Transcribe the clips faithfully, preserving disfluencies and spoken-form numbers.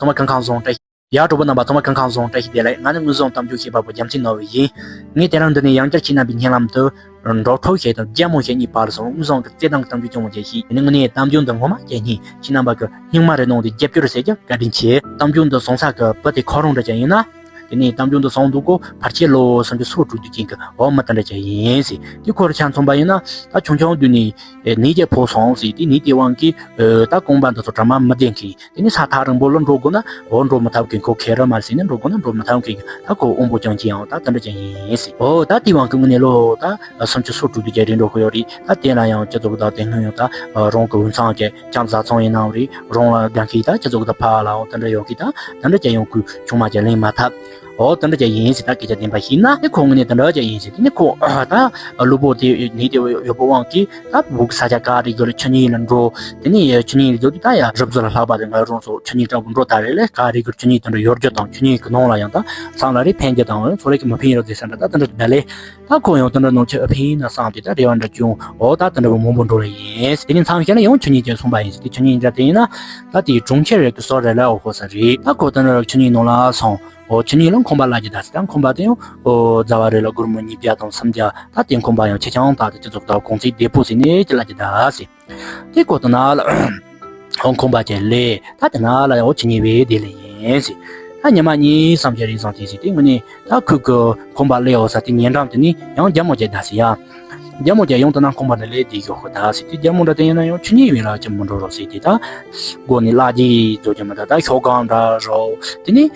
ཚང་མ་གང་གང་བཟང་བཀྲ་ཤིས། ཡ་གྲོགས་པོ་རྣམ་པ་ཚང་མ་གང་གང་བཟང་བཀྲ་ཤིས་བདེ་ལེགས། ང་ནི་དངོས་བཟང་གཏམ་རྒྱུད་བཤད་པ་པོ་རྒྱལ་མཚན་ནོར་བུ་ཡིན། ངས་དེ་རིང་འདི་ནས་ཡང་བསྐྱར་ཁྱེད་རྣམ་པའི་སྙན་ལམ་དུ། འབྲོག་ཕྲུག་བཤད་དང་རྒྱལ་མོ་བཤད་གཉིས་བར་སོང་དངོས་བཟང་གི་བརྩེ་དུང་གི་གཏམ་རྒྱུད་ཅུང་མོ་བཅས་ཤིག་དེ་ནས་དངོས་གནས་གཏམ་རྒྱུད་འདི་ངོ་མ་བཤད་སྙིང་། ཁྱེད་རྣམ་པ་གི་སྙིང་མ་རེ་གནང་སྟེ་རྒྱབ་སྐྱོར་ཟེར་རྒྱུ་བཀའ་དྲིན་ཆེ། གཏམ་རྒྱུད་འདི་སོང་ས་གི་བུ་དེ་ཁོ་རང་འདྲ་ཅན་ཡིན་ན། དེ་ནས་གཏམ་རྒྱུད་འདི་སོང་འདུག་གོ་ཕལ་ཆེར་ལོ་སུམ་ཅུ་སོ་དྲུག་དུས་ཅན་གྱི་འོ་མི་དེ་འདྲ་ཅན་ཡིན་ཟེར། དེ་ཁོ་རང་ཆ་མཚོན་པ་ཡིན་ན་ད་ཆུང་ཆུང་དུས་ནས་ནད་ཀྱིས་ཕོག་སོང་ཟེར། དེ་ནད་དེ་དབང་གིས་ད་རྐང་པ་འདི་ཚོ་གྲ་མ་མི་བདེ་མཁན། དེ་ནས་ས་ཐག་རིང་པོ་ལ་འགྲོ་དགོས་ན་འོ་འགྲོ་མི་ཐུབ་མཁན། ཁོ་ཁེ་རི་མ་ཟེར་ནས་འགྲོ་དགོས་ན་འགྲོ་མི་ཐུབ་མཁན་གྱི་ད་ཁོ་དབང་པོ་ཅན་གྱི་ཡང་ད་དེ་འདྲ་ཅན་ཡིན་ཟེར། འོ་ད་དེ་དབང་གི་དངོས་གནས་ལོ་ད་སུམ་ཅུ་སོ་དྲུག་དུས་ཀྱི་རེད་འགྲོ་གི་ཡོད་རེད། ད་དེ་ལ་ཡང་སྤྱི་ཚོགས་ཀྱི་ད་དེ་སྔོན་ཡང་ད་རང་གི་འུ་ཚང་གི་ཁྱམས་བཟའ་ཚང་ཡིན་ནའང་རེད། རང་ལ་དགའ་མཁན་ད་སྤྱི་ཚོགས་ཀྱི་ད་ཕ་ལའང་དེ་འདྲ་ཡོད་མཁན། ད་དེ་འདྲ་ཅན་ཡང་ཁོའི་ཆུང་མ་ཅན་ལེན་མ་ཐུབ། འོ་དེ་འདྲ་ཅན་ཡིན་ཟེར། ད་སྐད་ཆ་བདེན་པ་ཤེས་ན་དེ་ཁོ་དངོས་གནས་དེ་འདྲ་ཅན་ཡིན་ཟེར། དེ་ནས་ཁོ་ད་ལུས་པོ་དེ་ནད་དེ་ཡོད་པའི་དབང་གིས་ད་བོད་ཀྱི་ས་ཆ་ག་རེ་གི་ལ་ཆུ་གཉིས་ལ་འགྲོ། དེ་ནས་ཆུ་གཉིས་ལ་འགྲོ་དུས་ད་ཡ་རི་བཟོ་ལ་ལྷག་པ་དེ་ང་རང་ཚོ་ཆུ་གཉིས་དྲག་པོ་འགྲོ་ད་རེད་ལས། ག་རེ་གི་ཆུ་གཉིས་དེ་འདྲ་ཡོད་རྒྱུ་དང་ཆུ་གཉིས་ཀྱི་ནང་ལ་ཡང་ད་ཚང་ལ་རེ་ཕན་རྒྱུ་དང་ཚོ་རེ་གི་མི་ཕན་རྒྱུ་ཟེར་ས་འདྲ་ད་དེ་འདྲ་ད་ལས། ད་ཁོ་ཡང་དེ་འདྲ་ནང་ཆུ་ཨ་ཕན་ན་བསམ་སྟེ་ད་རེ་བ་འདྲ་བྱུང་། འོ་ད་དེ་འདྲ་བོ་མང་པོ་འགྲོ་ལ་ཡིན། དེ་ནས་མཚམས་ཤར་ན་ཡང་ཆུ་གཉིས་ཀྱང་སོང་པ་ཡིན་ཟེར། དེ་ཆུ་གཉིས་འདྲ་དེ་ཡིན་ན་ད་དེའི་གྲོང་ཁྱེར་རེ་གི་སོ་རེ་ལ་འོ་ཁོ་ས་རེད། ད་ཁོ་དེ་འདྲ་ཆུ་གཉིས་ནང་ལ་སོང་། འོ་ཆུ་གཉིས་ལ་ཁང་པ་གླ་རྒྱུ་ད་ཟེར། ད་ཁང་པ་དེ་ཡང་འོ་རྫ་བ་རེ་ལ་སྒོར་མོ་ཉིས་བརྒྱ་དང་སུམ་བརྒྱ། ད་དེ་ཁང་པ་ཡང་ཆེ་ཆུང་ད་དེ་སྤྱི་ཚོགས་ད་གོང་ཚད་བདེ་པོ་ཟེར་ནས་ཅི་གླ་རྒྱུ་ད་ཟེར། དེ་ཁོ་དེ་ན་ལ་འོ་ཁང་པ་ཅན་ལས་ད་དེ་ན་ལ་འོ་ཆུ་གཉིས་བས་བདེ་ལེ་ཡིན་ཟེར། ད་ཉི་མ་གཉིས་སམ་ཅན་རེ་སོང་དེ་ཟེར། དེ་ངོས་ནས་ད་ཁོས་གི་ཁང་པ་ལས་འོ་ས་དེ་ཉེ་འགྲམ་དེ་ནས་ཡང་རྒྱ་མོ་ཅན་ད་ཟེར་ཡ། རྒྱ་མོ་ཅན་ཡང་དེ་ན་ཁང་པ་འདི་ལས་བདེ་ཡོད་ཁོ་ད་ཟེར། དེ་རྒྱ་མོ་འདྲ་དེ་ཡིན་ན་ཡང་ཆུ་གཉིས་བས་ལ་ཅི་མི་འགྲོ་རོགས་ཟེར། དེ་ད་སྒོ་ནས་གླ་རྒྱུ་བཟོ་རྒྱུ་མི་ད་ད་ཤོག་སྒམ་འདྲ་རོ། དེ་ནས་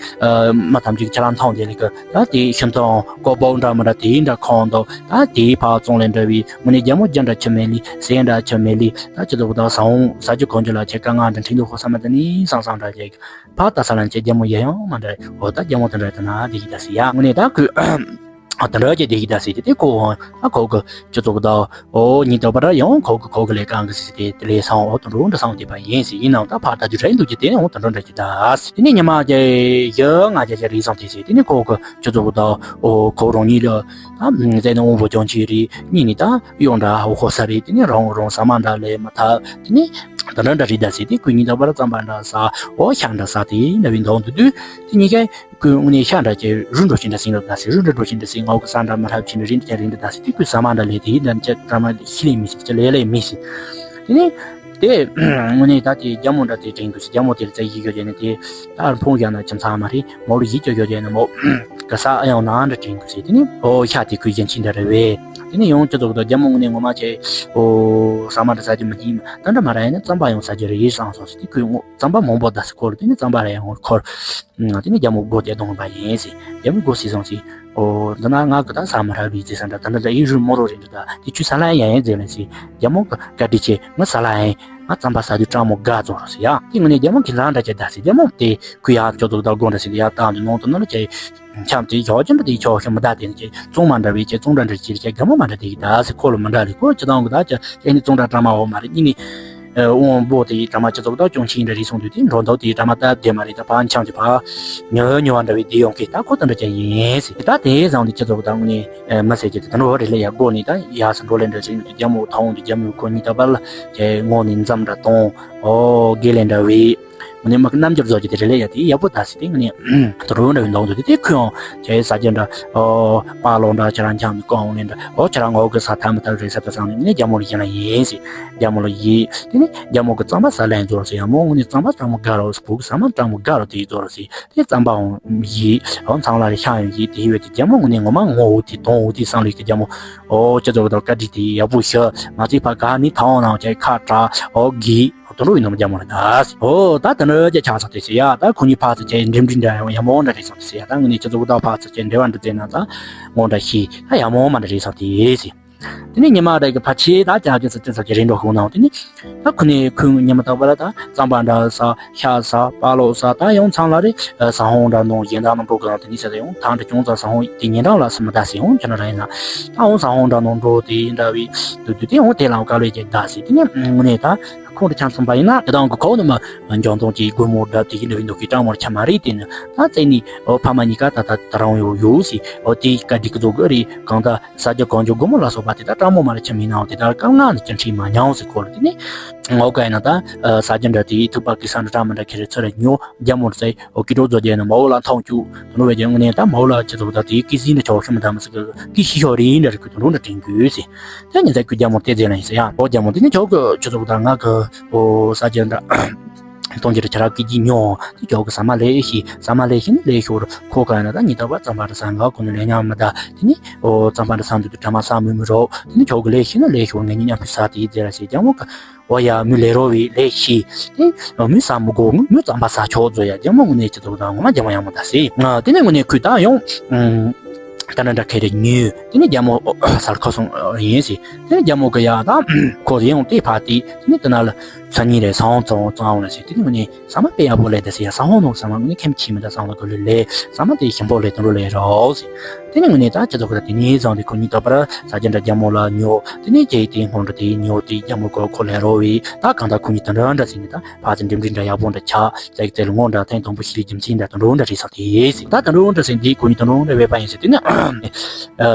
མ་ཐམས་ཅད་ཁྱེད་རང་མཐོང་དེ་ལས་གི་ད་དེ་ཤིང་ཐང་ཀོ་བོ་འདྲ་མི་འདྲ་དེ་འདྲ་ཁང་འདུག་ད་དེའི་ཕར་ཙོང་ལས་འདྲ་བའི་ངོས་ནས་རྒྱ་མོ་རྒྱ་འདྲ་ཆུ་མེད་ལི་ཟས་འདྲ་ཆུ་མེད་ལི། ད་ཅི་ལོག་ད་ས་འོང་ཟ་རྒྱུ་གོན་རྒྱུ་ལ་ཁྱེད་དཀའ་ངལ་འདྲ་འཕྲད་འདུག་ཧོ་ས་མ་དེ་ནི་སང་སང་འདྲ་བྱས་ཕར་ལྟ་ས་ལ་ཁྱེད་རྒྱ་མོ་ཡ་ཡང་མ་འདྲ། འོ་ད་རྒྱ་མོ་དེ་འདྲ་དེ་ན་དེ་ཡི་ད་སི་ཡ་ངོས་ནས་ད་ཁོས་དེ་འདྲ་ཅིག་དེ་ཡི་ད་སི་དེ་དེ་ཁོ་འོང་ད་ཁོ་གི་ཅི་ལོག་ད་འོ་ཉིན་རྟག་པར་ཡང་ཁོ་གི་ཁོ་གི་ལས་གང་གི་སི་དེ་དེ་ལས་སང་འོ་དེ་འདྲ་འདྲ་སང་དེ་པ་ཡིན་སི། ཡིན་ནའང་ད་ཕར་ལྟ་རྒྱུ་རེད་འདུག་ཅི་དེ་ནས་འོ་དེ་འདྲ་འདྲ་ཅི་ད་སི་དེ་ནས་ཉི་མ་ཅི་ཡ་ང་ཅི་ཅི་རེད་སང་དེ་སི་དེ་ནས་ཁོ་གི་ཅི་ལོག་ད་འོ་ཁོ་རང་ཉིད་ལ་ད་ཟས་ནི་དབང་པོ་ཅན་གཅིག་རེད། གཉིས་ནི་ད་གཡོག་འདྲ་འོ་ཁོ་ས་རེད། དེ་ནས་རང་རང་ཟ་མ་འདྲ་ལས་མ་ཐག་དེ་ནས་ད་འདྲ་འདྲ་རེད་ད་སི་དེ་ཁོས་ཉིན་རྟག་པར་རྩམ་པ་འདྲ་ཟ་འོ་ཤ་འདྲ་ཟ་དེ་འདྲ་བའི་འདུག་འདུག་དུས་དེ་གཉིས་ཀས་ཁོས་དངོས་གནས་ཤ་འདྲ་ཅིག་རུལ་འགྲོ་ཕྱིན་འདྲ་སིང་ར་ད་སི་རུལ་འདྲ་འགྲོ་ཕྱིན་འདྲ་སིང་ངའོ་གི་ས་འདྲ་མ་རབ་ཕྱིན་འདྲ་རིན་འདྲ་རིན་འདྲ་ད་སི་དེ་ཁོས་ཟ་མ་འདྲ་ལས་དེ་འདྲ་ཅིག་འདྲ་མ་ཤི་ལས་མི་སྲིད་ཅི་ལས་ལས་མི་སྲིད། དེ་ནས་དེ་དངོས་གནས་ད་དེ་རྒྱ་མོ་འདྲ་དེ་དྲན་དགོས་སི། རྒྱ་མོ་དེར་བཙལ་ཡི་ཡོད་ཀྱི་ནི་དེ་ད་ཕུང་བཞག་ན་ཁྱིམ་ཚང་མ་རེད། མོ་ལ་ཡིད་སྐྱོ་ཡོད་ཀྱི་ནི་མོ་གི་ས་ཨ་ཡང་ན་འདྲ་དྲན་དགོས་སི། དེ་ནས་ཨོ་ཤ་དེ་ཁོས་ཡིན་ཕྱིན་འདྲ་རེད་བས། དེ་ནས་ཡང་ཅི་ཙོག་ད་རྒྱ་མོ་དངོས་གནས་ངོ་མ་ཆེ་ཨོ་ཟ་མ་འདྲ་ཟ་རྒྱུ་མི་ཉན་མ་ད་འདྲ་མ་ར་ཡིན་ན་རྩམ་པ་ཡང་ཟ་རྒྱུ་རེད་ཡིན་བསམ་སོང་སི། དེ་ཁོས་ངོ་རྩམ་པ་མང་པོ་ད་སི་ཁོ་ལ་དེ་ནས་རྩམ་པ་ར་ཡང་ཁོར། དེ་ནས་རྒྱ་མོ་སྒོ་དེ་གཏོང་པ་ཡིན་ཟེར། རྒྱ་མོ་སྒོ་ཟེར་སོང་ཟེར། ཨོ་འདི་ན་ང་གི་ད་ཟ་མ་ར་བའི་ཟེར་ས་འདྲ་ད་འདི་འདྲ་ཡིན་རུ་མོ་རོ་རེད་འདུག་ད་དེ་ཆུ་ས་ལ་ཡང་ཡང་ཟེར་ལ་ཟེར། རྒྱ་མོ་གི་བཀའ་དྲིན་ཆེ་ང་ས་ལ་ཡང་ང་རྩམ་པ་ཟ་དུས་སྤྲང་མོ་དགའ་ཚོར་ཟེར་ཡ། དེ་ངོས་ནས་རྒྱ་མོ་གི་ལང་འདྲ་བྱས་ད་ཟེར། རྒྱ་མོ་དེ་ཁུ་ཡ་ཅོ་ཙོག་ད་སྒོ་འདྲ་ཟེར་ཡ་བཏང་དུས་ནང་དུ་ནོར་ལ་བྱས། འཆམ་དེ་ཞོག་ཅན་པ་དེ་ཆོག་ཤོག་མི་ད་དེ་ནི་ཅེ་བཙོང་མ་འདྲ་བའི་ཅེ་བཙོང་འདྲ་འདྲ་ཅེ་ཅེ་རྒྱ་མོ་མ་འདྲ་དེ་གི་ད་ཟེར། ཁོ་ལ་མི་འདྲ་ལེ་ཁོ་ཅི་དང་གི་ད་ཅེ་ཅེ་ནི་བཙོང་འདྲ་འདྲ་མ་འོ་མ་རེད། གཉིས་ནི་དབང་པོ་དེ་འདྲ་མ་ཅི་ཙོག་ད་ཅུང་ཆིན་འདྲ་རེད་སོང་དུས་དེ་འགྲོ་འདུག་དེ་འདྲ་མ་ད་དེ་མ་རེད། ད་ཕ་འཆམ་དེ་ཕ་ཉོ་ཉོ་བ་འདྲ་བའི་དེ་ཡོང་གི་ད་ཁོ་ད་འདྲ་ཅེ་ཡིན་ཟེར། ད་དེ་བཟང་དེ་ཅི་ཙོག་ད་དངོས་གནས་མ་ཟེར་གྱི་དེ་ད་འགྲོ་རེད་ལེ་ཡ། སྒོ་ནི་ད་ཡ་ས་འགྲོ་ལེ་འདྲ་ཅེ་ཡོང་དུས་རྒྱ་མོ་ཐང་དུ་རྒྱ་མོ་ཁོ་གཉིས་ད་པ་ལ་ཅེ་ངོ་ནི་འཛམ་འདྲ་གཏོང་ཨོ་དགེ་ལེ་འདྲ་བའི། ངོ་ནས་མ་གི་རྣམ་འགྱུར་བཟོ་རྒྱུ་དེ་རེད་ལེ་ཡ། དེ་ཡག་པོ་ད་སི་དེ་ངོ་ནས་དུ་རུ་འདྲ་བའི་འདོག་འདུག་དེ་དེ་ཁོས་ཡང་ཁྱེད་ས་རྒྱ་འདྲ་ཨོ་པ་ལོ་འདྲ་ཁྱེད་རང་འཁྱམ་ནས་ཀོང་ལེ་འདྲ་ཨོ་ཁྱེད་རང་ངོ་གི་ས་ཐ་མི་ཐ་རེད་ས་ད་སང་ནས་རྒྱ་མོ་ལ་ཡིན་ལ་ཡིན་སི། རྒྱ་མོ་ལ་ཡིན། དེ་ནས་རྒྱ་མོ་གི་རྩམ་པ་ས་ལན་འཛོར་སི་ཡ་མོ་ངོ་ནས་རྩམ་པ་རྩམ་མོ་དགའ་རོ་སི་བུ་གི་ས་མ་རྩམ་མོ་དགའ་རོ་དེ་འཛོར་སི། དེ་རྩམ་པ་འོང་ཡིན་ཨོ་ཚང་ལ་རེ་ཤ་ཡང་ཡིན་དེ་ཡོད་དེ་རྒྱ་མོ་ངོ་ནས་ངོ་མ་ངོ་འུ་དེ་དོང་འུ་དེ་སང་ལུས་དེ་རྒྱ་མོ་ཨོ་ཅི་ཙོག་དང་བཀའ་དྲིན་དེ་ཡག་པོ་ཤི་མ་ཚིག་ཕ་ག་ནི་ཐང་ནང་ཁྱེད་ཁ་གྲག་ཨོ་གི་དོན་རུ་ཡིན་ནམ་རྒྱ་མོ་ལ་ད། ཨོ་ད་དེ་འདྲ་ཅིག་ཆགས་ས་དེ་ཟེར་ཡ། ད་ཁོ་གཉིས་ཕར་ཚུར་ཅིག་འགྲིམ་འགྲིམ་འདྲ་ཡང་ཡ་མོ་འདྲ་རེད་སོང་དེ་ཟེར་ཡ། ད་ངོ་ནས་ཅི་ཙོག་ད་ཕར་ཚུར་ཅིག་འབྲེལ་བ་འདྲ་བཙལ་ན་ད་ངོ་འདྲ་ཤི་ད་ཡ་མོ་མ་འདྲ་རེད་སོང་དེ་ཟེར། དེ་ནས་ཉི་མ་རེ་གི་ཕ་ཆེ་ད་ཅག་ཅི་ཟེར་ཅི་ཟེར་གྱི་རེད་འགྲོ་ཤོག་ནའང་དེ་ནས་ད་ཁོ་ནས་ཁོས་ཉི་མ་རྟག་པ་ལ་ད་རྩམ་པ་འདྲ་ཟ་ཤ་ཟ་པ་ལོ་ཟ་ད་ཡང་ཚང་ལ་རེ་ཟ་ཧོང་འདྲ་ནང་གཞན་དག་ནང་འགྲོ་གི་ནང་དེ་ནས་ཟེར་ཡང་ཐང་འདྲ་ཅུང་ཙམ་ཟ་ཧོང་དེ་ཉིན་གྲངས་ལ་སུ་མི་ད་ཟེར་ཡང་ཅི་འདྲ་ར་ཡིན་ན་ད་ཧོང་ཟ་ཧོང་འདྲ་ནང་འགྲོ་དེ་འདྲ་བའི་དུ་དུ་དེ་ཧོང་དེ་ལའང་དཀའ་ལས་ཀྱི་ད་ཟེར། དེ་ནས་དངོས་གནས་ད། ཁོང་དུ་ཆ་མཚོན་པ་ཡིན་ན་དེ་དང་གི་ཁོག་ནི་མ་འཇོང་དང་གི་སྒོར་མོ་འདྲ་དེ་ཡིན་འདྲ་བའི་འདུག་གི་སྤྲང་མོར་ཆ་མ་རེད། དེ་ནི་ད་བཙས་ནི་ཨོ་ཕ་མ་གཉིས་ཀ་ད་ད་ད་རང་ཡོད་ཡོད་སི་ཨོ་དེ་བཀའ་དྲིན་གི་རྫོགས་གི་རེད། གང་ད་ས་རྒྱ་གང་འཇོག་སྒོར་མོ་ལ་སོགས་པ་དེ་ད་སྤྲང་མོ་མ་རེད་ཆ་མིན་ནའང་དེ་ད་སྐབས་ང་ནི་ཅི་འཁྲིད་མ་མྱོང་སི་ཁོ་ལ་དེ་ནི་ ངོ་ཀ་ཡིན་ན་ད་ས་ཆ་འདྲ་དེའི་ཐུག་པ་གི་ས་འདྲ་འདྲ་མི་འདྲ་ཁེ་རེ་ཚོ་རེ་ཉོ། རྒྱ་མོར་ཚེ་ཨོ་ཀི་འགྲོ་རྫོགས་རྒྱལ་ནས་མ་འོ་ལ་མཐོང་བཅུག་དུ་ནོ་བས་ཀྱང་དངོས་གནས་ད་མ་འོ་ལ་ཁྱེད་ཚོ་ད་དེའི་ཀི་སི་འདྲ་ཆོག་ཤི་མི་ད་མི་སི་ཀི་ཤི་ཤོ་རེ་འདྲ་རེ་ཁུ་དུ་འགྲོ་འདྲ་དྲན་དགོས་ཟེར། དེ་ཉིན་ཚེ་ཁུ་རྒྱ་མོར་དེ་རྫས་ལ་ཡིན་ཟེར་ཡ། ཨོ་རྒྱ་མོ་དེ་ནི་ཆོག་གི་ཁྱེད་ཚོ་ད་ང་གི་ཨོ་ས་ཆ་འདྲ། གཏོང་རྒྱུ་ར་ཁྱེད་རང་སྐྱིད་ཀྱི་ཉོ། དེ་ཁྱོད་ཀྱི་ཟ་མ་ལས་ཤི། ཟ་མ་ལས་ཤི་ནི་ལས་ཤོར་ཁོ་ག་ཡིན་ན་ད་ཉི་ད་བ་རྩམ་པ་ར་ཟ་ང་ཁོ་ནི་ལས་ཉམས་མི་ད། དེ་ནི་ཨོ་རྩམ་པ་ར་ཟ་འདུག་དུ་དྲ་མ་ཟ་མུ་མུ་རོ། དེ་ནི་ཁྱོད་ཀྱི་ལས་ཤི་ནི་ལས་ཤོར་ངས་ཉི་མཉམ་པོ་ཟ་དེ་ཡི་རྫས་ར་ཟེར་རྒྱ་མོ་ག་ཨོ་ཡ་མི་ལས་རོ་བའི་ལས་ཤི། དེ་མི་ཟ་མི་དགོ་མི་རྩམ་པ་ཟ་ཆོག་ཛོ་ཡ་རྒྱ་མོ་ངུ་ནས་ཁྱེད་ཚོ་ད་ངོ་མ་རྒྱ་མོ་ཡ་མོ་ད་ཟེར། དེ་ནི་ངུ་ནས་ཁུ་ད་ཡོང་། ད་ནི་འདྲ་ཁེ་རེ་ཉོས། དེ་ནི་རྒྱ་མོ་སར་ཁ་སོང་ཡིན་ཟེར། དེ་ནི་རྒྱ་མོ་གི་ཡ་ད་ཁོ་ཡོང་དེ་ཕ་དེ་དེ་ནི་དེ་ན་ལ་ཚ་ཉིན་རེ་སང་ཙང་ཙང་ལ་ཟེར། དེ་ནི་ངུ་ནི་ས་མ་པེ་ཡ་བོ་ལེ་ད་ཟེར་ཡ་ས་ཧོ་ནོ་ས་མ་ངུ་ནི་ཁེམ་ཆི་མི་ད་སང་ལ་གོ་ལེ་ལེ་ས་མ་དེ་ཞིམ་པོ་ལེ་དུ་རུ་ལེ་རོ་ཟེར། དེ་ནི་ངུ་ནི་ད་ཁྱེད་ཚོ་གི་ད་དེ་ནི་ཙང་དེ་ཁོ་ནི་ད་པར་ས་ཅན་འདྲ་རྒྱ་མོ་ལ་ཉོ། དེ་ནི་ཁྱེད་དེ་ཧོན་འདྲ་དེ་ཉོ་དེ་རྒྱ་མོ་གོ་ཁོ་ལེ་རོ་བི་ད་གང་ད་ཁོ་ནི་ད་འདྲ་འདྲ་ཟེར་ནི་ད། ཕ་ཚན་འགྲིམ་འགྲིམ་འདྲ་ཡག་པོ་འདྲ་ཆགས་ཙེག་ཙེག་ལ་ངོ་འདྲ་ཐེངས་དང་པོ་ཤི་རི་རྒྱུ་མཚན་འདྲ་དང་འགྲོ་འདྲ་རེད་ས་དེ་ཟེར། ད་དང་འགྲོ་འདྲ་ཟེར་འདི་ཁོ་ནི་དང་འགྲོ་འདྲ་བས་པ་ཡིན་ཟེར་དེ་ནི་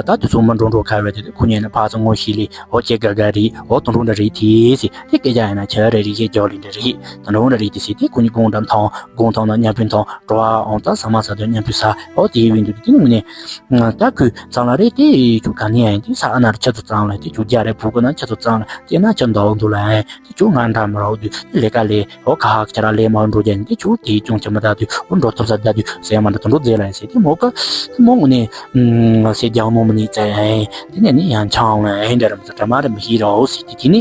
ད་དུ་ཚོ་མ་འགྲོ་འགྲོ་ཁ་བས་དེ་ཁོ་ཉན་ན་ཕ་ཚན་ངོ་ཤི་ལི་ཨོ་ཅེ་ག་ག་རི་ཨོ་དང་འགྲོ་འདྲ་རེད་དེ་ཟེར། དེ་སྐད་ཆ་ཡིན་ན་ཆ་རེ་རི་ཞེ་རྒྱག་ལི་འདྲ་རེད་དང་འགྲོ་འདྲ་རེད་དེ་ཟེར། དེ་ཁོ་ནི་དགོང་འདྲ་མཐོང་དགོང་མཐོང་ན་ཉ་ཕུན་མཐོང་འགྲོ་ཨ་ཨོ་ད་ས་མ་ས་དོན་ཉ་ཕུན་ས་ཨོ་དེ་བིན་འདུག་དེ་ནི་ངོ་ནས་ད་ཁོས་ཚང་ལ་རེད་དེ་ཁྱོད་ག་ནས་ཡིན་དེ་ས་ཨ་ན་ར་ཆ་ཚོ་ཚང་ལ་དེ་ཁྱོད་རྒྱ་རེ་བུ་ག་ན་ཆ་ཚོ་ཚང་ལ་དེ་ན་ཆ་འདའ་འོང་འདུག་ལ་ཡིན། དེ་ཁྱོད་ང་འདྲ་མི་རོགས་དུས་ལས་ཀ་ལས་ཨོ་ཁ་ཁ་ཁྱེད་རང་ལས་མ་འགྲོ་རྒྱུ་ཡིན་དེ་ཁྱོད་དེ་ཅུང་ཆ་མི་ད་དུས་ཨོ་འགྲོ་ཐུབ་ས་ད་དུས་ཟེར་མ་འདྲ་དུ་འགྲོ་རྫས་ལ་ཡིན་ཟེར། དེ་མོ་ཀ་དེ་མོ་ངུ་ནས་ཟེར་རྒྱག་མོ་མི་ནི་ཙེ་ཨེ་དེ་ནས་ནི་ཡང་ཆང་ལ་ཨེ་འདྲ་ར་མི་ཟ་འདྲ་མ་ར་མི་ཤེས་རོགས་ཟེར། དེ་དེ་ནི་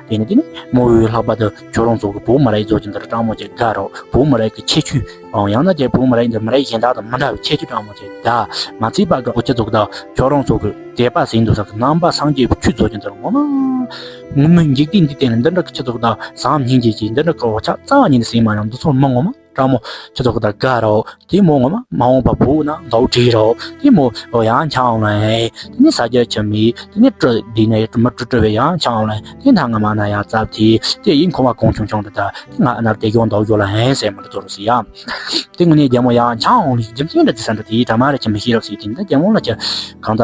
དེ་ནི་དེ་ནི་མོ་བོའི་ལྷག་པ་དུ་ཁྱོད་རང་ཚོ་གི་བུ་མ་ར་ཡི་ཚོ་ཅི་འདྲ་སྤྲང་མོ་ཅེ་དགའ་རོགས་བུ་མ་ར་ཡི་གི་ཁྱད་ཆོས་ཨང་ཡང་ན་ཅེ་བུ་མ་ར་ཡི་འདི་མ་ར་ཡི་གཞན་དག་དང་མི་འདྲ་བའི་ཁྱད་ཆོས་སྤྲང་མོ་ཅེ་དགའ་མ་ཚིག་པ་གི་ཨོ་ཅེ་ཚོ་གི་ད་ཁྱོད་རང་ཚོ་གི་དད་པ་ཟིན་འདུག་ས་གི་རྣམ་པ་སངས་རྒྱས་ཆོས་ཚོགས་ཀྱི་འདིར་ངོ་མ། ངུ་མི་འཇིག་རྟེན་འདི་སྟེང་ནས་འདི་འདྲ་གི་ཁྱི་ཚོགས་དང་བཟང་སྙིང་རྗེ་ཅིག་འདི་འདྲ་གི་འོ་ཆགས་རྩ་བ་ཉིད་ནས་ཟིན་མ་ཡོང་འདི་ཚོ་མི་ངོ་མ་དྲང་མོ་ཁྱི་ཚོགས་དང་དགའ་རོགས་དེ་མོ་ངོ་མ་མ་འོངས་པ་བུ་ན་མདའ་བྲིས་རོགས་དེ་མོ་ཡང་ཆང་ལ་ཨེ་དེ་ནི་ས་རྒྱ་ཆ་མི་དེ་ནི་སྤྲོ་འདི་ནས་མི་སྤྲོ་སྤྲོ་བའི་ཡང་ཆང་ལ་དེ་ན་ང་མ་ན་ཡང་རྩབ་དེ་དེ་ཡིན་ཁོ་མ་གོང་ཆུང་ཆུང་དེ་ད་དེ་ང་ཨ་ནར་དེ་གྱོང་མདའ་གྱོ་ལ་ཨེ་ཟེར་མ་འདི་ཚོ་རོ་ཟི་ཡ། དེ་ངོས་ནས་རྒྱལ་མོ་ཡང་ཆང་འོང་ལི་རྒྱུ་མཚན་འདྲ་དེ་ས་འདྲ་དེའི་དྲ་མ་རེ་ཆེ་མི་ཤེས་རབས་སྲིད་དེ་འདྲ་རྒྱལ་མོ་ལ་ཆ་གང་ལྟ་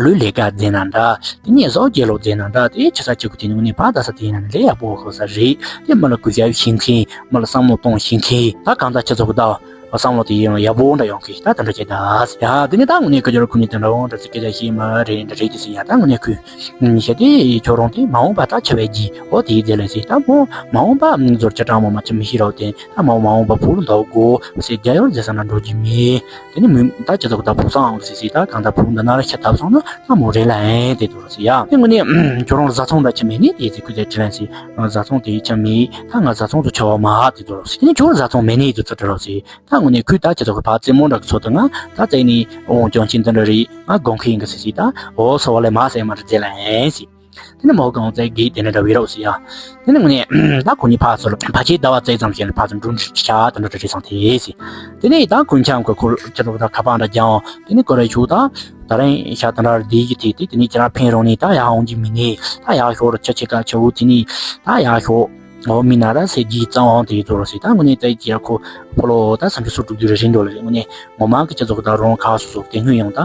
ལུས་ལས་ཀ་མཛད་ན་འདྲ་དེ་ནས་བཟོ་རྒྱལ་ལོ་མཛད་ན་འདྲ་དེ་ཆ་ས་ཆེ་གུ་དེ་ནི་ངོས་ནས་ཕ་ད་ས་དེ་ན་ནི་ལས་ཡག་པོ་ཤོར་ས་རེད། དེ་མི་ལ་གུས་ཞབས་ཤིང་མཁན་མི་ལ་བསམ་བློ་གཏོང་ཤིང་མཁན་ད་གང་ལྟ་ཆ་ཚོ་གི་ད་བསམ་བློ་དེ་ཡང་ཡག་པོ་འདྲ་ཡོང་གི་ད་དེ་འདྲ་བྱེད་ད་ཡ་དེ་ནི་ད་ངོས་ནས་ཀ་ཅོ་ར་ཁུ་ནི་དེ་འདྲ་འོང་འདྲ་ཟེར་སྐད་ཆ་ཤེས་མ་རེད་འདྲ་རེད་དེ་ཟེར་ཡ་ད་ངོས་ནས་ཁུ། ཤ་དེ་ཁྱོད་རང་དེ་མ་འོངས་པ་ད་ཆ་བའི་གྱི་འོ་དེའི་རྗེས་ལ་ཟེར་ད་མོ་མ་འོངས་པ་མཛོར་ཆ་དྲང་མོ་མ་ཆ་མི་ཤེས་རོགས་དེ་ད་མ་མ་འོངས་པ་བུ་ལ་འདའ་དགོ་ཟེར་རྒྱ་ཡོར་རྫས་ས་ན་འགྲོ་རྒྱུ་མེད། དེ་ནི་མི་ད་ཆ་ཚོགས་ད་བུ་སང་ཟེར་ཟེར་ད་གང་ད་བུ་འདི་ན་ལ་ཤ་ཐབ་སོང་ན་ད་མོ་རེ་ལ་ཨེ་དེ་དུ་ར་ཟེར་ཡ་དེ་ངོས་ནས་ཁྱོད་རང་བཟའ་ཚང་ད་ཆ་མེད་ནི་དེ་ཟེར་ཁུ་དེ་དྲི་ལན་ཟེར་བཟའ་ཚང་དེ་ཆ་མེད་ད་ང་བཟའ་ཚང་དུ་ཆ་བ་མ་དེ་དུ་ར་ཟེར་དེ་ནི་ཁྱོད་བཟའ་ཚང་མེད་ནི་དུ་ཚ་དྲི་ར་ཟེར། ད་དངོས་གནས་ཁོས་ད་ཁྱེད་ཚོ་གི་ཕ་རྩེད་མོ་འདྲ་གི་ཚོ་དང་ང་ད་རྩེད་ནི་འོང་ཅང་ཆེན་དེ་འདྲ་རེད་ང་དགོང་ཁའི་ཡིན་གི་སི་སི་ད་འོ་སོ་བ་ལས་མ་ཟེར་མ་རེད་རྩེད་ལ་ཨེ་སི། དེ་ནི་མོ་གང་རྩེད་དགོས་དེ་འདྲ་འདྲ་བའི་རོགས་སི་ཡ། དེ་ནི་དངོས་གནས་ད་ཁོ་གཉིས་ཕ་ཚོ་ལ་ཕ་ཆེ་ཟླ་བ་རྩེད་ཙམ་བྱས་ནས་ཕ་ཚོ་འགྲོ་འགྲིག་ཆ་དེ་འདྲ་འདྲ་རེད་སང་དེ་སི། དེ་ནི་ད་ཁོ་འཆམ་གི་ཁོ་ཁྱེད་ཚོ་གི་ད་ཁ་པང་འདྲ་རྒྱང་དེ་ནི་ཀོ་རེ་ཆུ་ད་ད་རིང་ཤ་དེ་འདྲ་བསྡད་ཀྱི་དེ་དེ་ནི་ཁྱེད་རང་ཕན་རོགས་ནི་ད་ཡག་འོང་གི་མི་ནི་ད་ཡག་ཤོར་ཆ་ཆེ་ཀ་ཆེ་བོ་དེ་ནི་ད་ཡག་ཤོར། འོ་མི་ན་ར་སེ་གི་གཙང་བང་དེ་ཚོ་རོ་སི་ད་དངོས་གནས་ཙའི་ཅི་ཡ་ཁོ་ཕོ་ལོ་ད་སང་གི་སུ་དྲུག་དུས་རེ་རིན་འགྲོ་ལ་རེ་དངོས་གནས་ངོ་མ་གི་ཅི་ཚོགས་ད་རོང་ཁ་སུ་སོགས་དེ་སྔོན་ཡང་ད་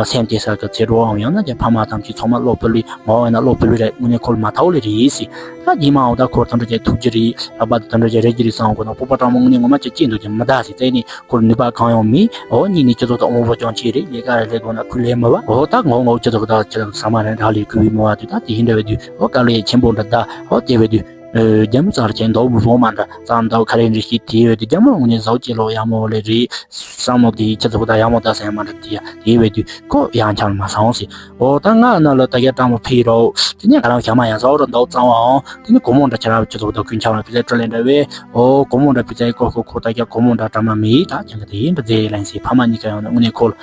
སེམས་དེ་ས་གི་ཚེ་འགྲོའམ་ཡང་ན་ཀྱང་ཕ་མ་ཐམས་ཅད་ཚང་མ་བློ་ཕུལ་བའི་ངོ་བོ་ཡང་ན་བློ་ཕུལ་བའི་རེ་དངོས་གནས་ཁོ་ལ་མ་ཐའོ་ལེ་རེད་སི། ད་རྗེས་མའང་ད་ཁོ་ད་འདྲ་ཅི་ཐུགས་རྗེ་རེད་ལྷག་པར་དུ་ད་འདྲ་ཅི་རེ་རྒྱུ་རེད་སང་གོ་ན་སྤོབས་པ་དྲང་མོ་དངོས་གནས་ངོ་མ་ཅི་སྐྱེས་འདུག་ཀྱང་མི་ད་སི། ཙའི་ནི་ཁོ་ལ་ནུས་པ་གང་ཡང་མེད། འོ་གཉིས་ནི་ཅི་ཚོགས་ད་དབང་པོ་ཀྱང་ཆེ་རེད་ལས་ཀ་རེ་ལས་དགོས་ན་ཁུ་ལས་མི་བ་འོ་ད་ངོ་ངོ་ཅི་ཚོགས་ད་ཅི་ཚོགས་ས་མ་རེ་འདྲ་ལས་ཁུ་བའི་མི་བ་དུས་ད་དེ་ཡིན་འདྲ་བའི་དུས་འོ་དཀའ་ལས་ཆེན་པོ་འདྲ་ད་འོ་དེ་བའི་དུས། རྒྱ་མོ་ཙར་ཆེན་མདོག་མི་བོ་མ་འདྲ་ཙར་མདོག་ཁ་རེ་འདྲི་ཤི་དེ་བས་དུས་རྒྱ་མོ་ངུ་ནས་ཟའོ་ཅེ་ལོ་ཡ་མོ་ལེ་རེད་བསམ་མོ་དེ་ཁྱེད་ཚོ་ད་ཡ་མོ་ད་སེ་མ་འདྲ་དེ་ཡ་དེ་བས་དུས་ཁོ་ཡང་ཆང་མ་སང་སི། འོ་ད་ང་ན་ལ་ད་རྒྱ་སྤྲང་མོ་ཕི་རོ་དེ་ནས་ང་རང་ཞག་མ་ཡང་ཟའོ་ར་མདོག་གཙང་བའང་དེ་ནས་གོ་མོ་འདྲ་ཁྱེད་རང་ཁྱེད་ཚོ་ད་ཁུན་ཆང་ལ་ཕི་ཚའི་སྤྲོ་ལེ་འདྲ་བས་འོ་གོ་མོ་འདྲ་ཕི་ཚའི་ཀོ་ཁོ་ཁོ་ད་རྒྱ་གོ་མོ་འདྲ་འདྲ་མ་མི་ད་ཁྱེད་ཀ་དེ་ཡིན་འདྲ་རྫས་ལན་སི་ཕ་མ་གཉིས་ཀ་ཡང་ན་དངོས་གནས་ཁོ་ལ།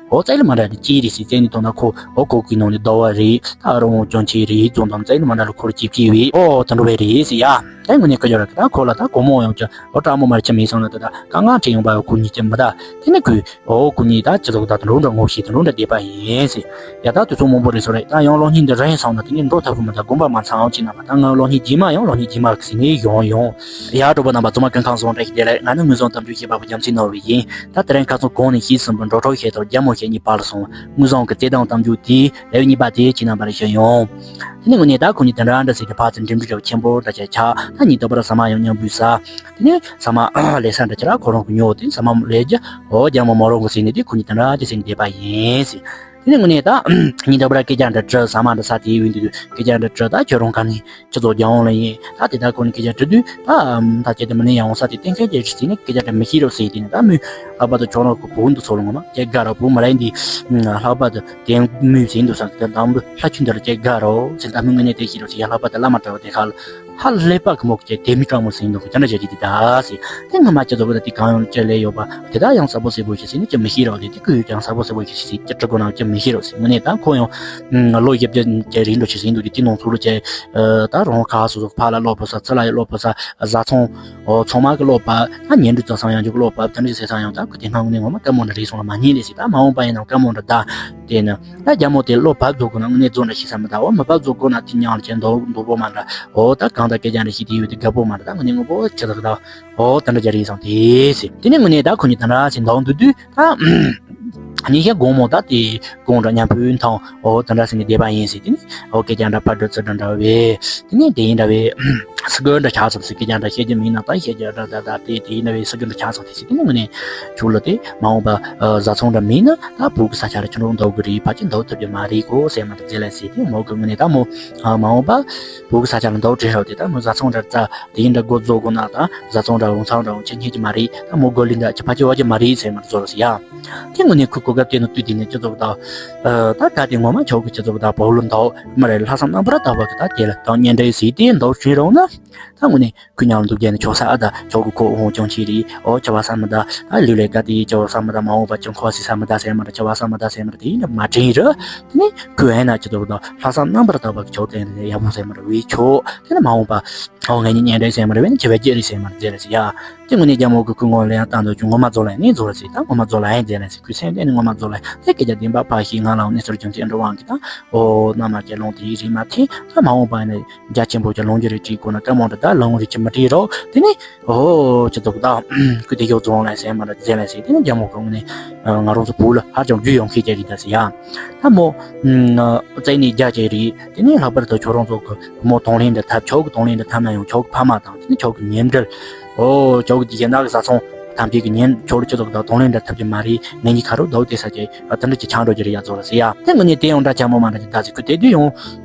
ཨོ་ཙའི་ལི་མ་འདྲ་ནི་ཅི་རེད་སི་ཙའི་ནི་དོན་དག་ཁོ་ཨོ་ཁོ་གི་ནང་ནས་ཟླ་བ་རེད་ད་ཨ་རོ་ངོ་ཅོང་ཆེ་རེད་རྫོང་དང་ཙའི་ལི་མ་འདྲ་ལ་ཁོར་ཅི་ཕི་བི་ཨོ་ད་འགྲོ་བའི་རེད་སི་ཡ། ད་ངོ་ནས་ཁོ་ཡོད་ར་ད་ཁོ་ལ་ད་གོ་མོ་ཡོང་ཅི་ཨོ་ཀྲ་མོ་མར་ཆ་མི་སོང་ན་ད་ད་ཀ་ང་ཁྲི་ཡོང་པ་ཁོ་གཉིས་ཀྱི་མི་ད་དེ་ནི་ཁོས་ཨོ་ཁོ་གཉིས་ད་ཅི་ཟོག་ད་ད་འགྲོ་འདྲ་ངོ་ཤེས་ད་འགྲོ་འདྲ་བསྡད་པ་ཡིན་སི་ཡ། ད་དུས་ཚོད་མང་པོ་རེད་སོ་རེད་ད་ཡང་གློག་བརྙན་འདི་རན་སོང་ན་དེ་ནི་འགྲོ་ཐབས་ཁོ་མི་ད་དགོངས་པ་མ་ཚང་ཅི་ན་མ་ད་ང་གློག་བརྙན་རྗེས་མ་ཡང་གློག་བརྙན་རྗེས་མ་གི་སི་ནི་ཡོང་ཡོང་ཡ། གྲོགས་པོ་རྣམ་པ་ཚང་མ་སྐུ་ཁམས་བཟང་བཀྲ་ཤིས་བདེ་ལེགས། ང་ནི་ངོས་བཟང་གཏམ་རྒྱུད་བཤད་པ་པོ་རྒྱ་མཚོ་ནོར་བུ་ཡིན། ད་དེ་རིང་ཁ་སང་གོང་ནས་ཤེས་ཟིན་པའི་འགྲོ་གྲོགས་ཤེས་ཐོག་རྒྱ་མོ་ ཁྱེད་གཉིས་བར་ལ་སོང་། དངོས་བཟང་གི་བརྩེ་དུང་གཏམ་རྒྱུད་དེ་ལེའུ་གཉིས་པ་དེ་ཁྱེད་རྣམ་པར་ཞུ་ཡོང་། དེ་ནས་དངོས་གནས་ད་ཁོ་གཉིས་དེ་འདྲ་འདྲ་ཟེར་ཏེ་ཕར་ཚུར་འགྲིམ་འགྲུལ་ཆེན་པོ་འདྲ་བྱས་ཆགས། ད་གཉིས་ལྟ་བུ་ར་ཟ་མ་ཡང་མཉམ་འབུལ་ས། དེ་ནས་ཟ་མ་ལས་ས་འདྲ་ཁྱེད་ར་ཁོ་རང་གི་ཉོ་དེ་ཟ་མ་ལས་རྒྱུ་འོ་རྒྱ་མོ་མོ་རང་གི་ཟེར་ནས་དེ་ཁོ་གཉིས་དེ་འདྲ་དེ་ཟེར་ནས་བསྡད་པ་ཡིན་ཟེར། དེ་ནས་དངོས་གནས་ད་གཉིས་ལྟ་བུ་ར་སྐད་ཆ་འདྲ་དྲི་ཟ་མ་འདྲ་ས་དེ་ཡིན་དུས་སྐད་ཆ་འདྲ་དྲི་ད་ཁྱོད་རང་ག་ནས། ཁྱེད་ཚོ་རྒྱལ་ཡོངས་ལ་ཡིན། ད་དེ་ལྟར་ཁོ་ནི་སྐད་ཆ་དྲི་དུས་ད་ད་ཁྱེད་དེ་མི་ནས་ཡང་ས་དེ་གཏན་འཁེལ་གྱི་རེད་ཟེར་ནས་སྐད་ཆ་དྲི་མི་ཤེས་རོགས་ཟེར། དེ་ནས་ད་མི་ཨ་ཕ་དང་ཁྱོད་རང་གི་བུ་འདི་ཚོ་ལ་ངོ་མ་སྐད་དགའ་རོགས། བུ་མ་རེད་འདི་ལྷག་པ་དུ་དེ་མི་ཟེར་འདུག་ས་དེ་དང་བུ་ལྷ་ཆུ་འདི་ལ་སྐད་དགའ་རོགས་ཟེར། ད་མི་ངོ་ནས་དེ་ཤེས་རོགས་ཟེར། ཡ་ལྷག་པ་དུ་བླ་མ་གྲྭ་བ་དེ་ཁ་ལ་ཧ་ལས་པ་གི་མོ་སྐད་དེ་མི་དྲང་མོ་ཟེར་འདུག་དེ་འདྲ་བྱས་ཀྱི་དེ་ད་ཟེར། དེ་ངོ་མ་ཁྱེད་ཚོ་གི་ད་དེ་གང་ཡོང་ལ་ཅི་ལས་ཡོད་པ་དེ་ད་ཡང་གསལ་པོ་གསལ་པོ་ཞིག་ཟེར་ནས་ཅི་མི་ཤེས་རོགས། དེ་དེ་ཁོས་ཡང་གསལ་པོ་གསལ་པོ་ཞིག་ཟེར་ཅི་དྲི་དགོས་ན་ཅི་མི་ཤེས་རོགས་ཟེར། ངོ་ནས་ད་ཁོ་ཡང་ལོ་བཞི་བརྒྱ་ཅན་རིང་འགྲོ་ཆེ་ཟིན་འདུག་དེ་དེ་ནང་ཚུགས་ལོ་ཅན་ད་རོང་ཁ་སོ་སོ་ཕ་ལ་སློབ་པ་ས་ཚ་ལ་ཡ་སློབ་པ་ས་བཟའ་ཚང་ཚང་མ་གི་སློབ་པ་ད་ཉན་འདུག་ཙང་སང་ཡང་འཇུག་སློབ་པ་ད་འདྲ་ཟེར་སང་ཡང་ད་ཁུ་དེ་སྔ་ངོ་ནས་ངོ་མ་དཀའ་མོ་འདྲ་རེད་སོང་ལ་མ་ཉན་ལས་ཟེར། ད་མ་འོངས་པ་ཡིན་ན་དཀའ་མོ་འདྲ་ད་དེ་ནི་ད་རྒྱ་མོ་དེ་བློ་བབ་རྫོགས་དགོས་ན་ངོ་ནས་རྫོགས་འདྲ་ཤེས་ས་མི་ད། འོ་མི་བབ་རྫོགས་དགོས་ན་དེ་ཉང་ལ་ཅན་མདོག་མདོག་པོ་མ་འདྲ། འོ་ད་གང་ད་སྐད་ཆ་འདྲ་ཤེས་དེ་ཡོད་དེ་དགའ་པོ་མ་འདྲ། ད་ངོ་ནས་ངོ་པོ་ཆེ་ད་གི་ད་འོ་ད་འདྲ་རྒྱ་རེད་སང་དེ་ཟེར། དེ་ནས་ངོ་ནས་ད་ཁོ་གཉིས་ད་འདྲ་ཟེར་འདོག་འདུག་དུས། ད། ཉིན་ཤས་དགོང་མོ་ད་དེ་དགོང་འདྲ་མཉམ་པོའི་མཐོང་འོ་དེ་འདྲ་ཟེར་ནས་བསྡད་པ་ཡིན་ཟེར། དེ་ནས་འོ་སྐད་ཆ་འདྲ་ཕར་འགྲོ་ཚུར་འགྲོ་འདྲ་བས། དེ་ནས་དེ་ཡིན་འདྲ་བས་སི་ཀུ་འདྲ་ཆགས་སོང་ཟེར། སྐད་ཆ་འདྲ་བཤད་རྒྱུ་མིན་ན་ད་བཤད་རྒྱུ་འདྲ་ད་ད་དེ་དེ་ཡིན་འདྲ་བས་སི་ཀུ་འདྲ་ཆགས་སོང་དེ་ཟེར། དེ་ནས་ངོ་ནས་ཁྱོད་ལ་དེ་མ་འོངས་པ་བཟའ་ཚང་འདྲ་མིན་ན་ད་བོད་ཀྱི་ས་ཆ་ལ་ཁྱོད་རང་འདུག་གི་རེད། ཕལ་ཆེར་འདུག་ཐུབ་ཀྱི་མ་རེད་གོ་ཟེར་མ་འདྲ་ཟེར་ལ་ཟེར། དེ་མོ་གི་ངོ་ནས་ད་མོ་མ་འོངས་པ་བོད་ཀྱི་ས་ཆ་ལ་འདུག་བྲིས་རོགས་དེ་ད་མོ་བཟའ་ཚང་འདྲ་རྩ་དེ་ཡིན་འདྲ་འགོ་རྫོགས་དགོས་ན་ད་བཟའ་ཚང་འདྲ་འོང་ཚང་འདྲ་འོང་ཁྱེད་རྙེད་ཀྱི་མ་རེད། ད་མོ་གོ་ལི་འདྲ་ཁྱེད་ཕ་ཁྱེད་བ་ཁྱེད་མ་རེད་ཟེར་མར་རྫོགས་རོགས་ཟེར་ཡ། དེ་ངོ་ནས་ཁོས་གོ་སྐབས་དེ་ནས་དུས་དེ་ནས་ཁྱེད་ཚོ་ད་ད་ག་དེ་ངོ་མ་ཁྱོད་ཀྱི་ཁྱེད་ཚོ་ད་བོ་ལུ་འདའོ་མ་རེད། ལྷག་བསམ་རྣམ་པར་དག་པ་གི་ད་དེ་ལ་ད་གཉེན་འབྲེལ་ཟེར་དེ་འདུག་བྱེད་རོགས་ན། ད་ངོ་ནས་ཁོས་ཉམས་འདུག་རྒྱ་ནས་ཁྱོད་ས་ཨ་ད་ཁྱོད་ཀྱི་ཁོ་འོང་ཅང་ཆེ་རེད། ཨོ་ཁྱེད་བ་ས་མི་ད་ད་ལུས་ལས་ཀ་དེ་ཁྱེད་བ་ས་མི་ད་མ་འོངས་པ་ཅང་ཁོ་སི་ས་མི་ད་ཟེར་མ་རེད། ཁྱེད་བ་ས་མི་ད་ཟེར་མ་རེད། དེ་ཡིན་ན་མ་དྲན་རེད། དེ་ནས་ཁོས་ཨེ་ན་ཁྱེད་ཚོ་ད་ལྷག་བསམ་རྣམ་པར་དག་པ་གི་ཁྱོད་དེ་ཡག་པོ་ཟེར་མ་རེད་བས་ཁྱོད་དེ་ནས་མ་འོངས་པ། ཨོ་ངེད་གཉིས་གཉེན་འབྲེལ་ཟེར་མ་རེད་བས་ནི་ཁྱེད་བས་སྐྱེ་རེད་ཟེར་མ་རེད་ཟེར་རེད་ཟེར་ཡ། དེ་ངོ་ནས་རྒྱ་མོ་གི་ཁོའི་ངོ་ལ་ཡང་ལྟ་འདོད་བྱུང་། ངོ་མ་རྫོགས་ལ་ཡང་ནི་རྫོགས་རེད་ཟེར། ད་ངོ་མ་རྫོགས་ལ་ཡང་ཟེར་རེད་ཟེར། ཁོའི་སེམས་གཏད་ནས་ངོ་མ་རྫོགས་ལ་ཡང་དེ་སྐད་ཆ་བདེན་པ་ཕར་ཞིག་ང་ལའང་གནས་ཚུལ་རྒྱུ་མཚན་འགྲོ་དབང་གིས་ད་ཨོ་མནའ་མ་བསྐྱལ་ལོང་དེ་རིགས་མ་མཐུན། ད་མ་འོངས་པ་ནས་རྒྱ་ཆེན་པོ་ཀྱི་ལོང་རྒྱུ་རེད་བྲིས་དགོས་ན་དཀའ་མོ་འདྲ་ད་ལོང་རེད་ཀྱི་མི་བྲིས་རོགས། དེ་ནས་ཨོ་ཁྱེད་ཚོ་གི་ད་ཁོས་དེ་ཡོད་རྫོགས་ལ་ཡང་ཟེར་མ་རེད་ཟེར་རེད་ཟེར། དེ་ནས་རྒྱ་མོ་གི་ངོ་ནས་ང་རང་ཚོ་བོད་ལ་ཧ་ཅང་རྒྱུས་ཡོད་མཁན་ཅིག་རེད་ད་ཟེར་ཡ། ད་མོ་བཙལ་ནས་རྒྱ་ཅིག་རེད། དེ་ནས་ལྷག་པར་དུ་ཁྱོད་རང་ཚོ་གི་བུ་མོ་དང་ལེན་འདྲ་ཐབས། ཁྱོད་ཀྱི་དང་ལེན་འདྲ་ཐབས་ན་ཡང་ཁྱོད་ཀྱི་ཕ་མ་དང་དེ་ནས་ཁྱོད་ཀྱི་ཉེ་འབྲེལ། ཨོ་ཁྱོད་ཀྱི་གཞན་དག་གི་བཟའ་ཚང་ཐམས་ཅད་ཀྱི་ཉེ་ཁྱོད་ལ་ཁྱོད་ཚོ་གི་དང་དང་ལེན་འདྲ་ཐབས་ཀྱི་མ་རེད། ངེད་གཉིས་ཁ་རོག་ཟླ་བོ་དེ་ས་ཀྱི་ཨ་དེ་འདྲ་ཅིག་ཆགས་འགྲོ་རྒྱུ་རེད་ཡ་རྫོགས་ལ་ཟེར་ཡ། དེ་ངོ་ནས་དེ་ཡང་འདྲ་ཆགས་མོ་མ་འདྲ་ཅིག་ད་ཟེར། ཁོས་དེ་དུས་ཡང་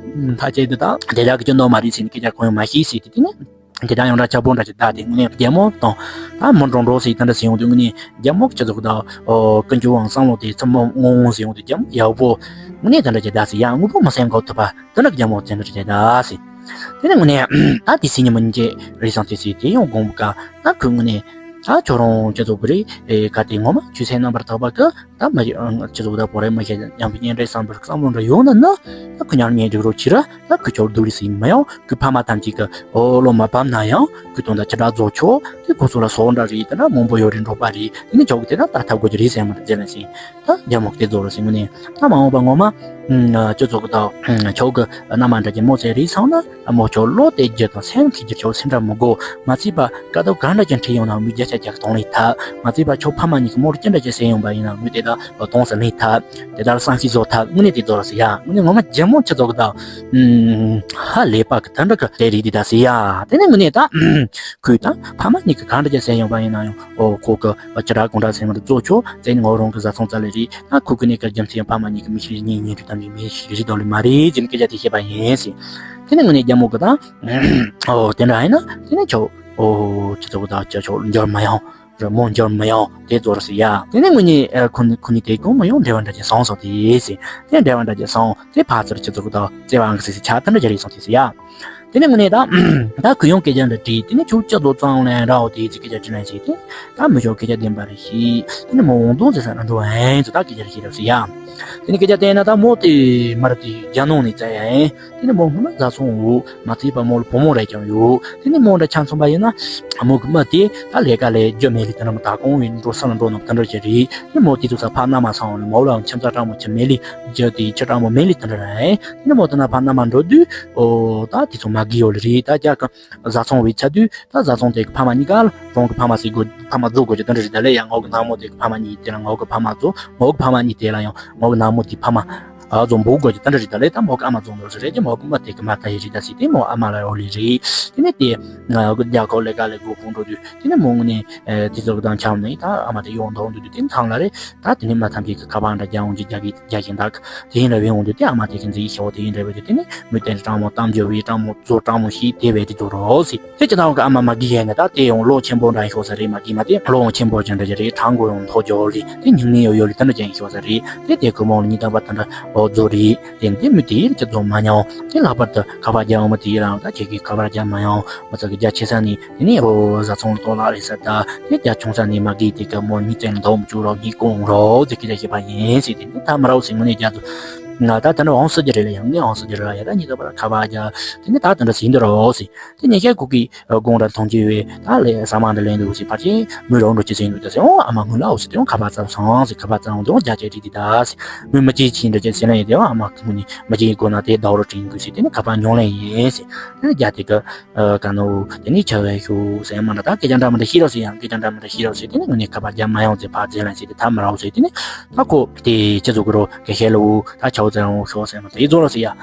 ཐག་བཅད་དེ་ད་དེ་དག་གི་སྐྱོན་དོ་མ་རེད་ཟེར་ནས་སྐད་ཆ་གང་ཡང་མ་བཤད་ཟེར་དེ། དེ་ནས་དེ་ད་ཡང་འདྲ་ཆགས་པོ་འདྲ་ཅིག་ད་དེ་ངོ་ནས་རྒྱལ་མོ་དང་ད་མོ་འགྲོ་འགྲོ་ཟེར་དེ་འདྲ་ཟེར་ཡོང་དུས་ངོ་ནས་རྒྱལ་མོ་ཁྱེད་ཚོ་གི་ད་ཨོ་ཀུན་སྤྱོད་དབང་བསམ་བློ་དེ་ཚུར་མོ་སྔོན་སྔོན་ཟེར་ཡོང་དུས་རྒྱལ་མོ་ཡག་པོ་ངོ་ནས་དེ་འདྲ་ཅིག་ད་ཟེར་ཡ། དངོས་པོ་མི་སེམས་འགོག་ཐུབ་པ། དེ་འདྲ་རྒྱ་མོ་དེ་འདྲ་བྱས་ད་ཟེར། དེ་ནས་ངོ་ནས་ད་དེ་སྲིད་ཉིན་མོ་ཉིན་བྱེད་རེད་སོང་དེ་ཟེར། དེ་ཡང་དགོངས་པ་ཀ་ད་ཁོས་ངོ་ནས་ད་ཁྱོད་རང་ཁྱེད་ཚོ་བུ་རེད་ཨེ་ག་དེ་ངོ་མ་ཆོས་སེམས་རྣམ་པར་དག་པ་ཀ་ད་མ་ཁྱེད་ཚོ་ད་བུ་རེད་མ་ཤེས་ཡང་བུ་གཉེན་འདྲེས་བསམ་པར་བསམ་བློ་འདྲ་ཡོང་ན་ན་ད་ཁོ་ཉར་ཉེ་འགྲིག་རོགས་བྱེད་ར། ད་ཁོས་ཁྱོད་སྡུག་རེད་ཟེར་མ་ཡོང་། ཁོའི་ཕ་མ་ཐམས་ཅད་ཀྱི་ཨོ་བློ་མ་བབ་ན་ཡང་ཁོས་དོན་དག་ཁྱེད་དྲག་རྫོགས་ཆོག་དེ་ཁོ་ཚོ་ལ་སོགས་འདྲ་རེད། དེ་འདྲ་མང་པོ་ཡོད་རེད། འགྲོགས་པ་རེད། དེ་ནས་ཁྱོད་ཀྱི་དེ་ད་ལྟ་ཐབས་དགོས་ཀྱི་རེད་ཟེར་མ་རེད་ཟེར་ལ་ཟེར། ད་རྒྱ་མོ་དེ་རྫོགས་ར་ཟེར་ངོ་ནས་ད་མ་འོངས་པ་ངོ་མ་ཁྱོད་ཚོ་གི་ད་ཁྱོད་ཀྱི་མནའ་མ་འདྲ་ཅིག་མོ་ཚད་རེད་སོང་ན་ད་མོ་ཁྱོད་བློ་གཏད་རྒྱུ་དང་སེམས་འཁྱེར་རྒྱུ་ཁྱོད་སེམས་ཁྲལ་མི་དགོས། མ་ཚད་པ་དཀའ་སྡུག་ག་འདྲ་ཅིག་འཕྲད་ཡོང་ན་མི་བརྒྱ་ཆ་བརྒྱ་གི་དང་ལེན་ཐབས། མ་ཚད་པ་ཁྱོད་ཕ་མ་གཉིས་ཀྱི་མོར་ཅི་འདྲ་ཅིག་ཟེར་ཡོང་པ་ཡིན་ན་མི་དེ་ད་གདོང་ས་ལེན་ཐབས། དེ་ལྟར་བསམ་ཤེས་བཟོ་ཐབས་དངོས་གནས་དེ་རྫོགས་ར་ཟེར་ཡ། དངོས་གནས་ངོ་མ་རྒྱལ་མོ་ཁྱེད་ཚོ་གི་ད་ཧ་ལས་པ་གི་ད་འདྲ་གི་དེ་རིགས་དེ་ད་ཟེར་ཡ། དེ་ནས་དངོས་གནས་ད་ཁོས་ད་ཕ་མ་གཉིས་ཀྱི་གང་འདྲ་ཅིག་ཟེར་ཡོང་པ་ཡིན་ན་ཡང་ཨོ་ཁོ་གི་ཅི་དྲག་གང་དྲག་ཟེར་མ་རེད། གཙོ་ཆོ་ཟེར་ནས་ངོ་རང་གི་བཟའ་ཚང་རྩ་ལས་རེད། ད་ཁོ་གི་གནས་སྐབས་རྒྱུ་མཚན་ཕ་མ་གཉིས་ཀྱི་མི་ཤེས་གཉིས་གཉིས་རེད། ད་མི་མི་ཤེས་རེད་དོ་ལེ་མ་རེད་ཟེར་ནས་སྐད་ཆ་དེ་བཤད་པ་ཡིན་ཟེར། དེ་ནས་དངོས་གནས་རྒྱལ་མོ་གི་ད་ཨོ་དེ་འདྲ་ཡིན་ན་དེ་ནས་ཁྱོད་ཨོ་ཁྱེད་ཚོ་གི་ད་ཁྱེད་ཚོ་འབྱོར་མ་ཡོང་། རི་མོ་འབྱོར་མི་ཡོང་དེ་རྫོགས་ར་ཟེར་ཡ། དེ་ནས་དངོས་གནས་ཨ་ཁོ་ནི་ཁོ་གཉིས་དེ་གོང་མ་ཡོང་འབྲེལ་བ་འདྲ་ཅིག་སོང་སོང་དེ་ཟེར། དེ་འབྲེལ་བ་འདྲ་ཅིག་སོང་དེ་ཕར་ཚུར་ཁྱེད་ཚོ་གི་ད་བརྩེ་བ་འགའ་ཟེར་ཟེར་ཆ་དེ་འདྲ་ཅིག་རེད་སོང་དེ་ཟེར་ཡ། དེ་ནས་དངོས་གནས་ད་ད་ཁོས་ཡང་སྐད་ཆ་འདྲ་དྲིས། དེ་ནས་ཁྱོད་ཅི་ལོ་ཙང་ལན་ར་འོ་དེ་ཟེར་སྐད་ཆ་དྲིས་ན་ཟེར། དེ་ད་མི་ཆོག་སྐད་ཆ་བདེན་པ་རེད་ཤི། དེ་ནས་མོ་འོང་དུང་ཟེར་ས་ན་འགྲོ་ཨེ་ཚོ་ད་སྐད་ཆ་རེད་ཤི་རབ་ཟེར་ཡ། དེ་ནས་སྐད་ཆ་བལྟས་ན་ད་མོ་དེ་མར་དེ་རྒྱ་ནང་ནས་བཙལ་ཡ་ཨེ། དེ་ནས་མོ་སྔོན་མ་བཟའ་ཚང་འོ་མ་ཚད་པ་མོ་ལ་བུ་མོ་རེ་ཀྱང་ཡོད། དེ་ནས་མོ་འདྲ་ཆ་མཚོན་པ་ཡིན་ན་མོ་གི་མི་དེ་ད་ལས་ཀ་ལས་རྒྱུ་མེད་ལི་དེ་འདྲ་མོ་ད་གོང་བའི་འགྲོ་ས་ལ་འགྲོ་ནོ་དེ་འདྲ་ཅིག་རེད། དེ་མོ་དེ་ཚོ་ས་ཕ་མནའ་མ་ཚང་བ་ལ་མོ་ལའང་ཁྱིམ་ཚང་དྲང་མོ་ཅིག་མེད་ལི་རྒྱུ་དེ་ཁྱི་དྲང་མོ་མེད་ལི་དེ་འདྲ་རེད། དེ་ནས་མོ་དེ་ན་ཕ་མནའ་མ་འགྲོ་དུས་ཨོ་ད་དེ་ཚོ་མ་ གི་ཡོད་ལེ་རེད། ད་རྒྱ་གང་བཟའ་ཚང་བའི་ཆ་དུས་ད་བཟའ་ཚང་དེ་གི་ཕ་མ་གཉིས་ཀ་ལ་རང་གི་ཕ་མ་ཟེར་དགོས། ཕ་མ་བཟོ་དགོས་ཀྱི་དོན་འདྲ་རེད། ད་ལས་ཡང་ངོ་གི་ནག་མོ་དེ་གི་ཕ་མ་གཉིས་དེ་ལ་ངོ་གི་ཕ་མ་བཟོ། ངོ་གི་ཕ་མ་གཉིས་དེ་ལ་ཡང་ངོ་གི་ནག་མོ་དེ་ཕ་མ་ཨ་བཟོ་འབུག་དགོས་ཀྱི་དོན་འདྲ་རེད། ད་ལས་ད་མོ་གི་ཨ་མ་བཟོ་འདོད་ཟེར་རེད། ཀྱི་མོ་གི་མ་དེ་གི་མ་ད་ཡི་རེད། ད་ཟེར་དེ་མོ་ཨ་མ་ལ་ཡོད་ལེ་རེད། དེ་ནས་དེ་ང་གི་རྒྱ་གོ་ལས་ཀ་ལས་དགོས་ཕུང་འགྲོ་དུས་དེ་ནས་མོ་ངུ་ནས་དེ་ཚོ་གི་དང་འཆམ་ནས་ད་ཨ་མ་དེ་ཡོང་འདོགས་འདུག་དུས་དེ་ཐང་ལ་རེད། ད་དེ་ནས་མ་ཐམས་ཅད་ཀྱི་ཁ་པར་འདྲ་རྒྱག་འོང་གི་རྒྱག་གི་རྒྱག་གི་འདུག་དེ་ཡིན་ལ་བས་འོང་དུས་དེ་ཨ་མ་དེ་གི་མཛེས་ཤོག་དེ་ཡིན་འདྲ་བས་དུས་དེ་ནས་མི་དེ་ནས་སྤྲང་མོ་གཏམ་རྒྱུ་བས་སྤྲང་མོ་བཟོ་སྤྲང་མོ་ཤི་དེ་བས་དེ་ཚོ་རོགས་སི་དེ་ཅི་ཐང་གི་ཨ་མ་མ་གི་ཡས་ནས་ད་དེ་ཡང་ལོ་ཆེན་པོ་འདྲ་ཡིན་ཤོག་ས་རེད། མ་གི་མ་དེ་ལོ་ཡང་ཆེན་པོ་ཅན་འདྲ་ཅི་རེད། གྲངས་མགོ་ཡང་མཐོ་རྒྱོ་ལི་དེ་སྙིང་ནས་ཡོད་ཡོད་ལི་དེ་འདྲ་ཅན་ཡིན་ཤོག་ས་རེད། དེ་དེ་ཁོ་མོ་ལ་གཉིས་ལྡན་པ་དེ་འདྲ་འོ་བཟོ་རེད། དེ་དེ་མི་དེ་ཡིན་ཅི་བཟོ་མ་མྱོང་། དེ་ལྷག་པར་དུ་ཁ་པར་རྒྱག་འོང་མི་དེ་ཡིན་རང་ད་ཁྱེད་ཀྱིས་ཁ་པར་རྒྱག་མ་ཡོང་། མི་ཚོ་གི་རྒྱ་ཆེ་ས་ནས་དེ་ནས་འོ་བཟའ་ཚང་ལ་གཏོང་ལག་རེད་ས། ད་དེ་རྒྱ་ཆུང་ས་ནས་མ་གི་དེ་གི་མོ་གཉིས་བཙན་འདོམ་བཅུག་རོགས་གཉིས་སྐོང་རོགས་ཟེར་གི་ད་ཤེས་པ་ཡིན་ཟེར། དེ་ནས་ད་མི་རོགས་ཟེར་དངོས་གནས་རྒྱ་ཚོ་ང་ད་དེ་འདྲ་འོང་སྲིད་ཀྱི་རེད་ལ་ཡང་ནས་འོང་སྲིད་ཀྱི་རེད་ལ་ཡ། ད་ཉིད་ད་པར་ཁ་པར་རྒྱག་དེ་ནས་ད་དེ་འདྲ་ཟིན་དུ་རོགས་ཟེར། དེ་ཉེ་ཤ་ཀུ་ཀི་དགོང་ར་མཐོང་རྒྱུ་ཡོད། ད་ལས་ཟ་མ་འདྲ་ལེན་འདུག་ཟེར། ཕར་ཆེན་མི་རོགས་འགྲོ་ཅི་ཟིན་འདུག་ད་ཟེར། འོང་ཨ་མ་ངུ་ལ་འོ་ཟེར། དེ་འོང་ཁ་པར་ཙམ་སོང་ཟེར། ཁ་པར་ཙམ་འོང་དེ་འོང་རྒྱ་ཆེ་རིགས་དེ་ད་ཟེར། མི་མི་ཅི་ཆེན་འདྲ་ཅི་ཟེར་ན་ཡིན། དེ་འོང་ཨ་མ་ངུ་ནི་མི་ཅི་གོ་ན་དེ་ཟླ་བ་རོ་དྲན་དགོས་ཟེར། དེ་ནི་ཁ་པར་ཉོ་ལེན་ཡིན་ཟེར། དེ་ནི་རྒྱ་དེ་གི་ཨ་ག་ནོ་དེ་ནི་ཆ་བའི་ཤུ་ཟེར་མ་འདྲ། ད་སྐད་ཆ་འདྲ་མི་འདྲ་ཤེས་རོགས་ཟེར་ཡང་སྐད་ཆ་འདྲ་མི་འདྲ་ཤེས་རོགས་ཟེར། དེ་ནི་ངུ་ནི་ཁ་པར་རྒྱག་མ་ཡོང་ཟེར། ཕར་ཟེར་ལན་ཟེར། དེ་ཐ་མི་རོགས་ཟེར། དེ་ནི་ད་ཁོ་དེ་ཅི་ཟུག་གི་རོ་ག་ཤེ་ལོ་ད་ཆའོ་ཟེར་འོང་ཤོག་ཟེར་མ་དེ་ཡི་རྫོགས་རོགས་ཟེར་ཡ།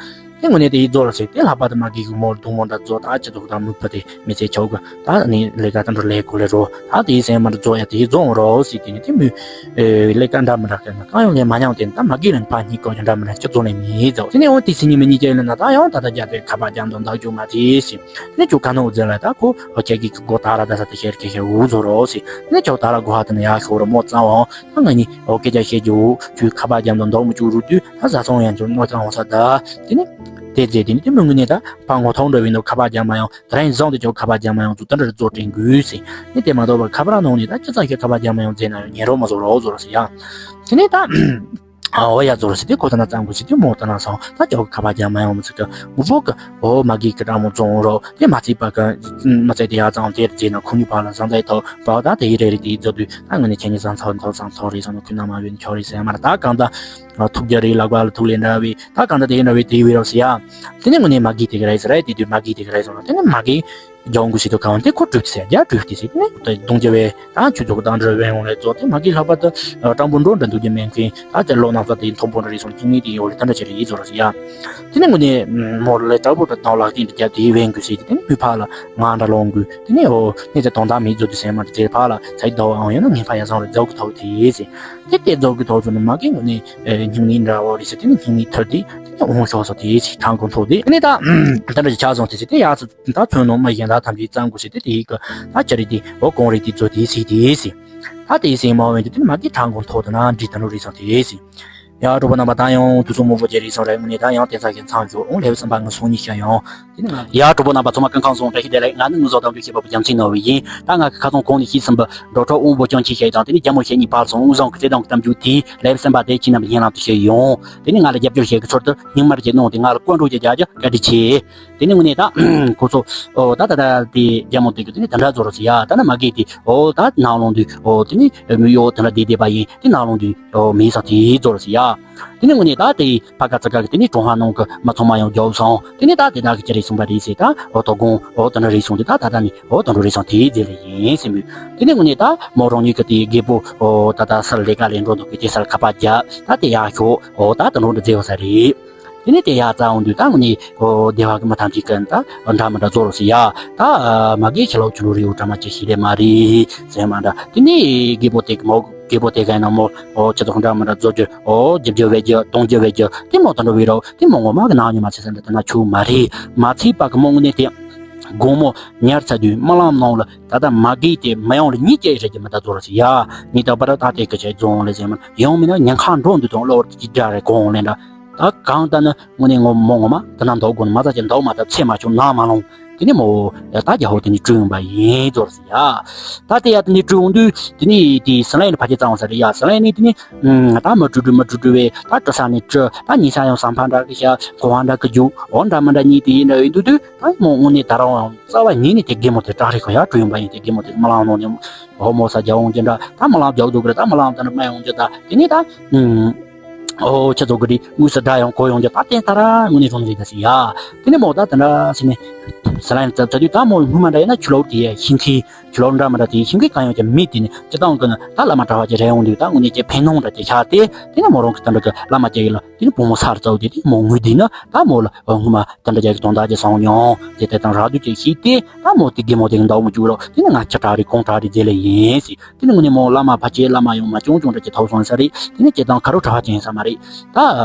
དེ་དངོས་གནས་དེ་ཡི་རྫོགས་རོགས་ཟེར། དེ་ལྷག་པར་དུ་མ་གི་གི་མོ་རྡུང་མོ་འདྲ་རྫོགས། ད་ཅི་ཟུག་ད་མི་ཕ་དེ་མི་ཚེ་ཆའོ་གི་ད་ནི་ལས་ཀ་ད་འགྲོ་ལས་གོ་ལས་རོ། ད་དེ་ཡི་ཟེར་མ་འདྲ་རྫོགས་ཡ། དེ་ཡི་རྫོགས་རོགས་ཟེར། དེ་ནི་དེ་མི་ལས་ཀ་འདྲ་མི་འདྲ་གི་ན་གང་ཡོང་ལས་མ་མྱོང་། དེ་ད་མ་གི་ལན་ཕ་གཉིས་ཀོ་ཡ་འདྲ་མི་འདྲ་ཅི་རྫོགས་ལས་མི་རྫོགས། དེ་ནི་འོ་དེ་སི་ཉི་མི་གཉིས་ཀྱི་ལན་ན་ད་ཡང་ད་ད་རྒྱ་དེ་ཁ་པར་རྒྱག་འདོན་འདག་རྒྱུ་མ་དེ་ཟེར། དེ་ནི་ཅུ་ག་ནོ་ཟེར་ལ་ད་ཁོ་ཁྱེད་ཀྱི་སྒོ་ད་ར་ད་ས་དེ་ཤེར་ཁེ་ཤེར་འུ་ཟོ་རོགས་ཟེར། དེ་ནས་ཁྱོད་ད་ར་སྒོ་ཧ་དེ་ན་ཡ་ཤོར་མོ་གཙང་བ་ད་ང་གཉིས་འོ་སྐད་ཆ་བཤད་རྒྱུ་ཁྱོད་ཁ་པར་རྒྱབ་དང་འདོགས་མི་བཅུག་རུ་དུས་ད་བཟའ་ཚང་ཡང་ཁྱོད་གནོད་ཀྱང་འོང་ས་ད། དེ་ནས་དེ་རྫས་དེ་ནི་དེ་མི་ངུ་ནས་ད་ཕ་ངོ་ཐོག་འགྲོ་བའི་ནོ་ཁ་པར་རྒྱབ་མ་ཡོང་། དེ་རིང་བཟང་དུ་ཁྱོད་ཁ་པར་རྒྱབ་མ་ཡོང་ཚུལ་ད་འདྲ་རེ་རྫོགས་དྲན་དགོས་ཟེར། ནི་དེ་མ་གཏོགས་པ་ཁ་པར་ནང་ནས་ད་ཅི་ཙམ་ཁྱོད་ཁ་པར་རྒྱབ་མ་ཡོང་རྫས་ན་ཡང་ཉན་རོགས་མ་བཟོ་རོགས་བཟོ་རོགས་ཟེར་ཡ། དེ་ནས་ད། ཨོ་ཡ་ཟོར་ཟེར་ཏེ་ཁོ་ད་ན་ཙམ་གོ་ཟེར་ཏེ་མོ་ད་ན་སོང་། ད་ཅོག་ཁ་པར་རྒྱག་མ་ཡོང་མི་ཚིག་གི་མི་ཕོ་གི་ཨོ་མ་གི་གི་ཀྲང་མོ་བཙོང་རོགས་དེ་མ་ཚིག་པ་གི་མ་ཚིག་དེ་ཡ་ཙང་དེར་རྫས་ན་ཁོ་ཉུ་ཕ་ལ་བཟང་ཚད་ཐོག་པའོ། ད་དེ་ཡི་རེ་རེ་དེ་ཡི་རྫོ་དུས་ད་ངོ་ནས་ཁྱེད་ཉིད་བཟང་ཚོགས་ཐོག་བཟང་ཐོག་རེད་སོང་ནོ་ཁུ་ན་མ་བེན་ཆོ་རེད་ཟེར་མ་ར། ད་གང་ད་ཐུག་རྒྱ་རེད་ལག་པ་ལ་ཐུག་ལེ་འདྲ་བའི་ད་གང་ད་དེ་ཡི་འདྲ་བའི་དེ་ཡི་བའི་རོགས་ཟེར་ཡ། དེ་ནས་ངོ་ནས་མ་གི་དེ་གི་རེད་ཟེར་རེད། དེ་དུས་མ་གི་དེ་གི་རེད་ཟེར་རོགས་དེ་ནས་མ་གི་རྒྱང་གུ་ཞིག་ཏུ་གང་དེ་ཁོ་གྲུབ་ཟེར་རྒྱ་གྲུབ་དེ་ཟེར་ནས་དེ་གདུང་རྒྱ་བས་ད་ཆུ་ཚོགས་དང་འདྲ་བས་འོང་ལས་ཚོགས་དེ་མ་གི་ལྷག་པར་དུ་སྤྲང་པོ་འགྲོ་འདྲ་འདུག་རྒྱ་མེད་མཁན་ད་ཅི་ལོ་ནག་ཚ་དེ་མཐོན་པོ་འདྲ་རེད་སོང་ཁྱིམ་ནི་དེ་ཡོད་ལས་ད་འདྲ་ཅི་རེད་ཡིན་ཚོ་ར་ཟེར་ཡ། དེ་ནས་ངོ་ནས་མོར་ལས་དྲག་པོ་འདྲ་དང་ལག་རྟེན་འདྲ་རྒྱབ་དེ་ཡི་བས་འགུ་ཟེར་དེ་ནས་མི་ཕ་ལ་ང་འདྲ་ལོང་འགུ་དེ་ནས་འོ་ནས་ཚེ་དོན་དག་མི་རྫོགས་དུ་ཟེར་མ་འདྲ་ཟེར་ཕ་ལ་ཚ་ཡི་ཟླ་བ་ཨང་ཡོད་ན་ངའི་ཕ་ཡ་བཟང་རེད་རྫོགས་གི་ཐོག་དེ་ཟེར། དེ་དེ་རྫོགས་ཀྱི་ཐོག་ཚོ་ནི་མ་གི་ངོ་ནས་སྙིང་ནི་འདྲ་བོ་རེད་ཟེར། དེ་ནི་སྙིང་ནི་ཐར་དེ་དེ་ནི་འོང་ཤོག་སོ་དེ་ཟེར་གྲངས་ཀུན་ཐོག་དེ་དེ་ནི་ད་ད་འདྲ་ཅིག་ཆགས་སོང་དེ་ཟེར། དེ་ཡག་སོ་ད་ཚོན་ནོ་མ་གཞན་དག་ཐམས་ཅད་གཙང་དགོས་ཟེར་དེ་དེ་ཡི་གི་ད་ཅི་རེད་དེ་འོ་གོང་རེད་དེ་ཚོ་དེ་ཟེར་དེ་ཟེར། ད་དེ་ཟེར་མ་འོན་དེ་དེ་ནི་མ་གི་གྲངས་ཀུན་ཐོག་དེ་ན་འདྲི་ད་ནོ་རེད་སོང་དེ་ཟེར། ཡ་གྲོགས་པོ་རྣམ་པ་ད་ཡང་དུས་ཚོད་མང་པོ་ཅིག་རེད་སོང་རེད། ངོ་ནས་ད་ཡང་དེང་སང་ཞིག་མཚམས་ཞོག་འོང་ལེབ་སེམས་པ་ངུ་སོང་ཉི་ཤ་ཡོང་། དེ་ནི་ང་ཡ་གྲོགས་པོ་རྣམ་པ་ཚང་མ་སྐུ་ཁམས་བཟང་། བཀྲ་ཤིས་བདེ་ལེགས། ང་ནི་ངུ་ཟོ་དང་དུས་ཤེས་པ་པོ་རྒྱ་མཚན་ནོར་བུ་ཡིན། ད་ང་གི་ཁ་སང་གོང་ནས་ཤེས་ཟིན་པ་འགྲོ་གྲོགས་དབང་པོ་སྐྱོང་ཆེ་ཤེས་དང་དེ་ནི་རྒྱ་མོ་ཤེས་གཉིས་བར་སོང་དབུས་བཟང་གི་བརྩེ་དུང་གི་གཏམ་རྒྱུད་དེ་ལེབ་སེམས་པ་དེ་ཁྱེད་རྣམ་པ་སྙན་ལམ་དུ་ཞུས་ཡོང་། དེ་ནི་ང་ལ་རྒྱབ་སྐྱོར་བྱེད་ཀྱི་ཚུལ་དུ་སྙིང་མར་གྱི་གནང་སྟེ་ང་ལ་བཀའ་འགྲོ་རྒྱག་རྒྱག་རྒྱག་བཀའ་དྲིན་ཆེ། དེ་ནི་དངོས་གནས་ད་ཁོ་ཚོ་ཨོ་ད་ད་ད་དེ་རྒྱ་མོ་དེ་གི་དེ་ནི་དེ་འདྲ་བཟོ་རོགས་ཟེར་ཡ། ད་ནི་མ་གི་དེ་ཨོ་ད་ནང་ལོང་དུས་ཨོ་དེ་ནི་མི་ཡོ་དེ་འདྲ་བསྡད་བསྡད་པ་ཡིན། དེ་ནང་ལོང་དུས་ཨོ་མི་ས་དེ་བཟོ་རོགས་ཟེར་ཡ། དེ་ནི་དངོས་གནས་ད་དེ་ཕ་ག་ཚ་ག་གི་དེ་ནི་ཀྲུང་ཧྭ་ནང་གི་མི་ཚང་མ་ཡང་རྒྱབ་སོང་། དེ་ནི་ད་དེ་དག་གི་ཅི་རེད་གསུངས་པ་རེད་ཟེར། ད་ཨོ་དོ་དགོང་ཨོ་དེ་འདྲ་རེད་གསུངས་དེ་ད་ད་ད་ནི་ཨོ་དེ་འདྲ་རེད་སོང་དེ་རྫས་ལ་ཡིན་ཟེར་མོད། དེ་ནི་དངོས་གནས་ད་མོ་རང་ཉིད་ཀྱི་དེ་རྒད་པོ་ཨོ་ད་ད་སར་ལས་ཀ་ལས་འགྲོ་འདུག་གི་དེ་སར་ཁ་པར་རྒྱག་ད་དེ་ཡག་ཤོག་ཨོ་ད་དེ་འགྲོ་འདུག་རྫས་བ་ས་རེད། དེ་ནས་དེ་ཡར་བཙལ་འོང་དུས་ད་དངོས་གནས་ཨོ་སྡེ་བ་གི་མི་ཐམས་ཅད་ཀྱིས་ད་འདྲ་མི་འདྲ་བཟོ་རོགས་ཟེར་ཡ། ད་མ་གི་ཁྱེད་ལོག་ཆུ་ལོ་རི་བོ་འདྲ་མ་ཅིག་ཤི་ལེ་མ་རེད་ཟེར་མ་འདྲ། དེ་ནས་རྒད་པོ་དེ་གི་མོ་རྒད་པོ་དེ་ག་ཡིན་ན་མོ་ཨོ་ཁྱེད་ཚོ་འདྲ་མི་འདྲ་བཟོ་རྒྱུ་ཨོ་རྒྱབ་རྒྱུ་བས་རྒྱུ་གཏོང་རྒྱུ་བས་རྒྱུ་དེ་མོ་ད་འགྲོ་བའི་རོགས་དེ་མོ་ངོ་མ་གི་ནང་ཉི་མ་ཚེ་ས་འདྲ་དེ་ན་ཆུ་མ་རེད། མ་ཚིག་པ་གི་མོ་དངོས་གནས་དེ་དགོང་མོ་ཉལ་ཚར་དུས་རྨི་ལམ་ནང་ལ་ད་ལྟ་མ་གི་དེ་མི་ཡོང་ལ་གཉིད་ཀྱི་རེད་ཀྱི་མི་ད་བཟོ་རོགས་ཟེར་ཡ། ཉི་ད་པ་ར་ད་དེ་གི་ཆེད་བཟོ་འོང་ལེ་ཟེར་མ་ཡོང་མིན་ན་ཉིན་ཁ་འགྲོ་འདུག་དང་གློ་བུར་གྱི་སྒྲ་རེ་གོ་འོང་ལེ་འདྲ། ད་གང་ལྟར་ནི་དངོས་གནས་ངོ་མོ་ངོ་མ་དེ་ན་འདུག་དགོས་ནི་མ་ཚ་ཅིག་འདུག་མ་ཐབས་ཚད་མ་བྱུང་ན་མ་ལོང་། དེ་ནི་མོ་ད་རྒྱ་ཧོ་དེ་ནི་བྲོས་ཡོང་པ་ཡིན་ཟེར་ཟེར་ཡ། ད་དེ་ཡ་དེ་ནི་བྲོས་ཡོང་དུས་དེ་ནི་དེ་སི་ལན་ནི་ཕ་ཁྱེད་ཙང་ཟེར་ཡ། སི་ལན་ནི་དེ་ནི་ད་མི་བྲོས་བྲོས་མི་བྲོས་བྲོས་བས་ད་བྲོས་ས་ནི་བྲོས། ད་ཉི་ས་ཡང་བསམ་ཕ་འདྲ་གི་ཤ་གོ་བ་འདྲ་གི་རྒྱུག་འོ་འདྲ་མི་འདྲ་གཉིས་དེ་ཡིན་འདྲ་ཡིན་དུས་དུས་ད་མོ་དངོས་གནས་ད་རང་རྩ་བ་ཉིད་ནས་དེ་རྒན་མོ་དེ་སྐྲག་རེ་གོ་ཡ་བྲོས་ཡོང་པ་ཡིན། དེ་རྒན་མོ་དེ་རྨི་ལམ་ནང་ནས་ཧོ་མོ་ས་རྒྱ་འོང་གི་འདྲ། ད་རྨི་ལམ་རྒྱག་འདུག་གི་རེད། ད་རྨི་ལམ་དེ་འདྲ་རྨི་ཡོང་གི་ད་དེ་ནི་ད། ཨོ་ཁྱེད་ཚོ་གི་རེད། དངོས་སུ་དགྲ་ཡང་གོ་ཡོང་རྒྱུ་ད་བརྟན་ད་ར་དངོས་གནས་རང་རེད་ད་ཟེར་ཡ། དེ་ནས་མོ་ད་དེ་འདྲ་ཟེར་ནས་ཟེར་ལ་ཡང་ཙབ་ཙབ་དུས་ད་མོ་སྔོན་མ་འདྲ་ཡིན་ན་ཆུ་ལོག་དེ་ཡ་ཤིང་ཁའི་ཆུ་ལོག་འདྲ་མི་འདྲ་དེ་ཤིང་ཁའི་གང་ཡོང་ཀྱི་མི་དེ་ནས་སྤྱི་བཏང་གི་ནི་ད་བླ་མ་གྲྭ་བ་ཅིག་རེད་ཡོང་དུས་ད་དངོས་གནས་ཀྱི་ཕན་སྣང་འདྲ་ཅིག་ཤར་ཏེ། དེ་ནས་མོ་རང་གི་དེ་འདྲ་གི་བླ་མ་ཅིག་ཡིན་ལ། དེ་ནས་བུ་མོ་སར་བཙལ་ཏེ་དེ་མོ་ངུས་དུས་ན་ད་མོ་ལ་སྔོན་མ་དེ་འདྲ་ཅིག་གི་དོན་དག་ཅིག་སོང་མྱོང་དེ་དེ་དང་རག་དུས་ཅིག་ཤེས་ཏེ། ད་མོ་དེ་རྒན་མོ་དེ་གི་འདའ་མི་བཅུག་རོགས། དེ་ནས་ང་ཁྱི་གྲགས་རེད་གོང་གྲགས་རེད་ཟེར་ལེ་ཡིན་ཟེར། དེ་ནས་དངོས་གནས་མོ་བླ་མ་ཕལ་ཆེར་བླ་མ་ཡང་མ་བྱུང་བྱུང་འདྲ་ཅིག་ཐོབ་སོང་ས་རེད། དེ་ནས་སྤྱི་བཏང་ཁ་རོག་གྲྭ་བ་ཅན་ཡིན་ས་མ་རེད། ད་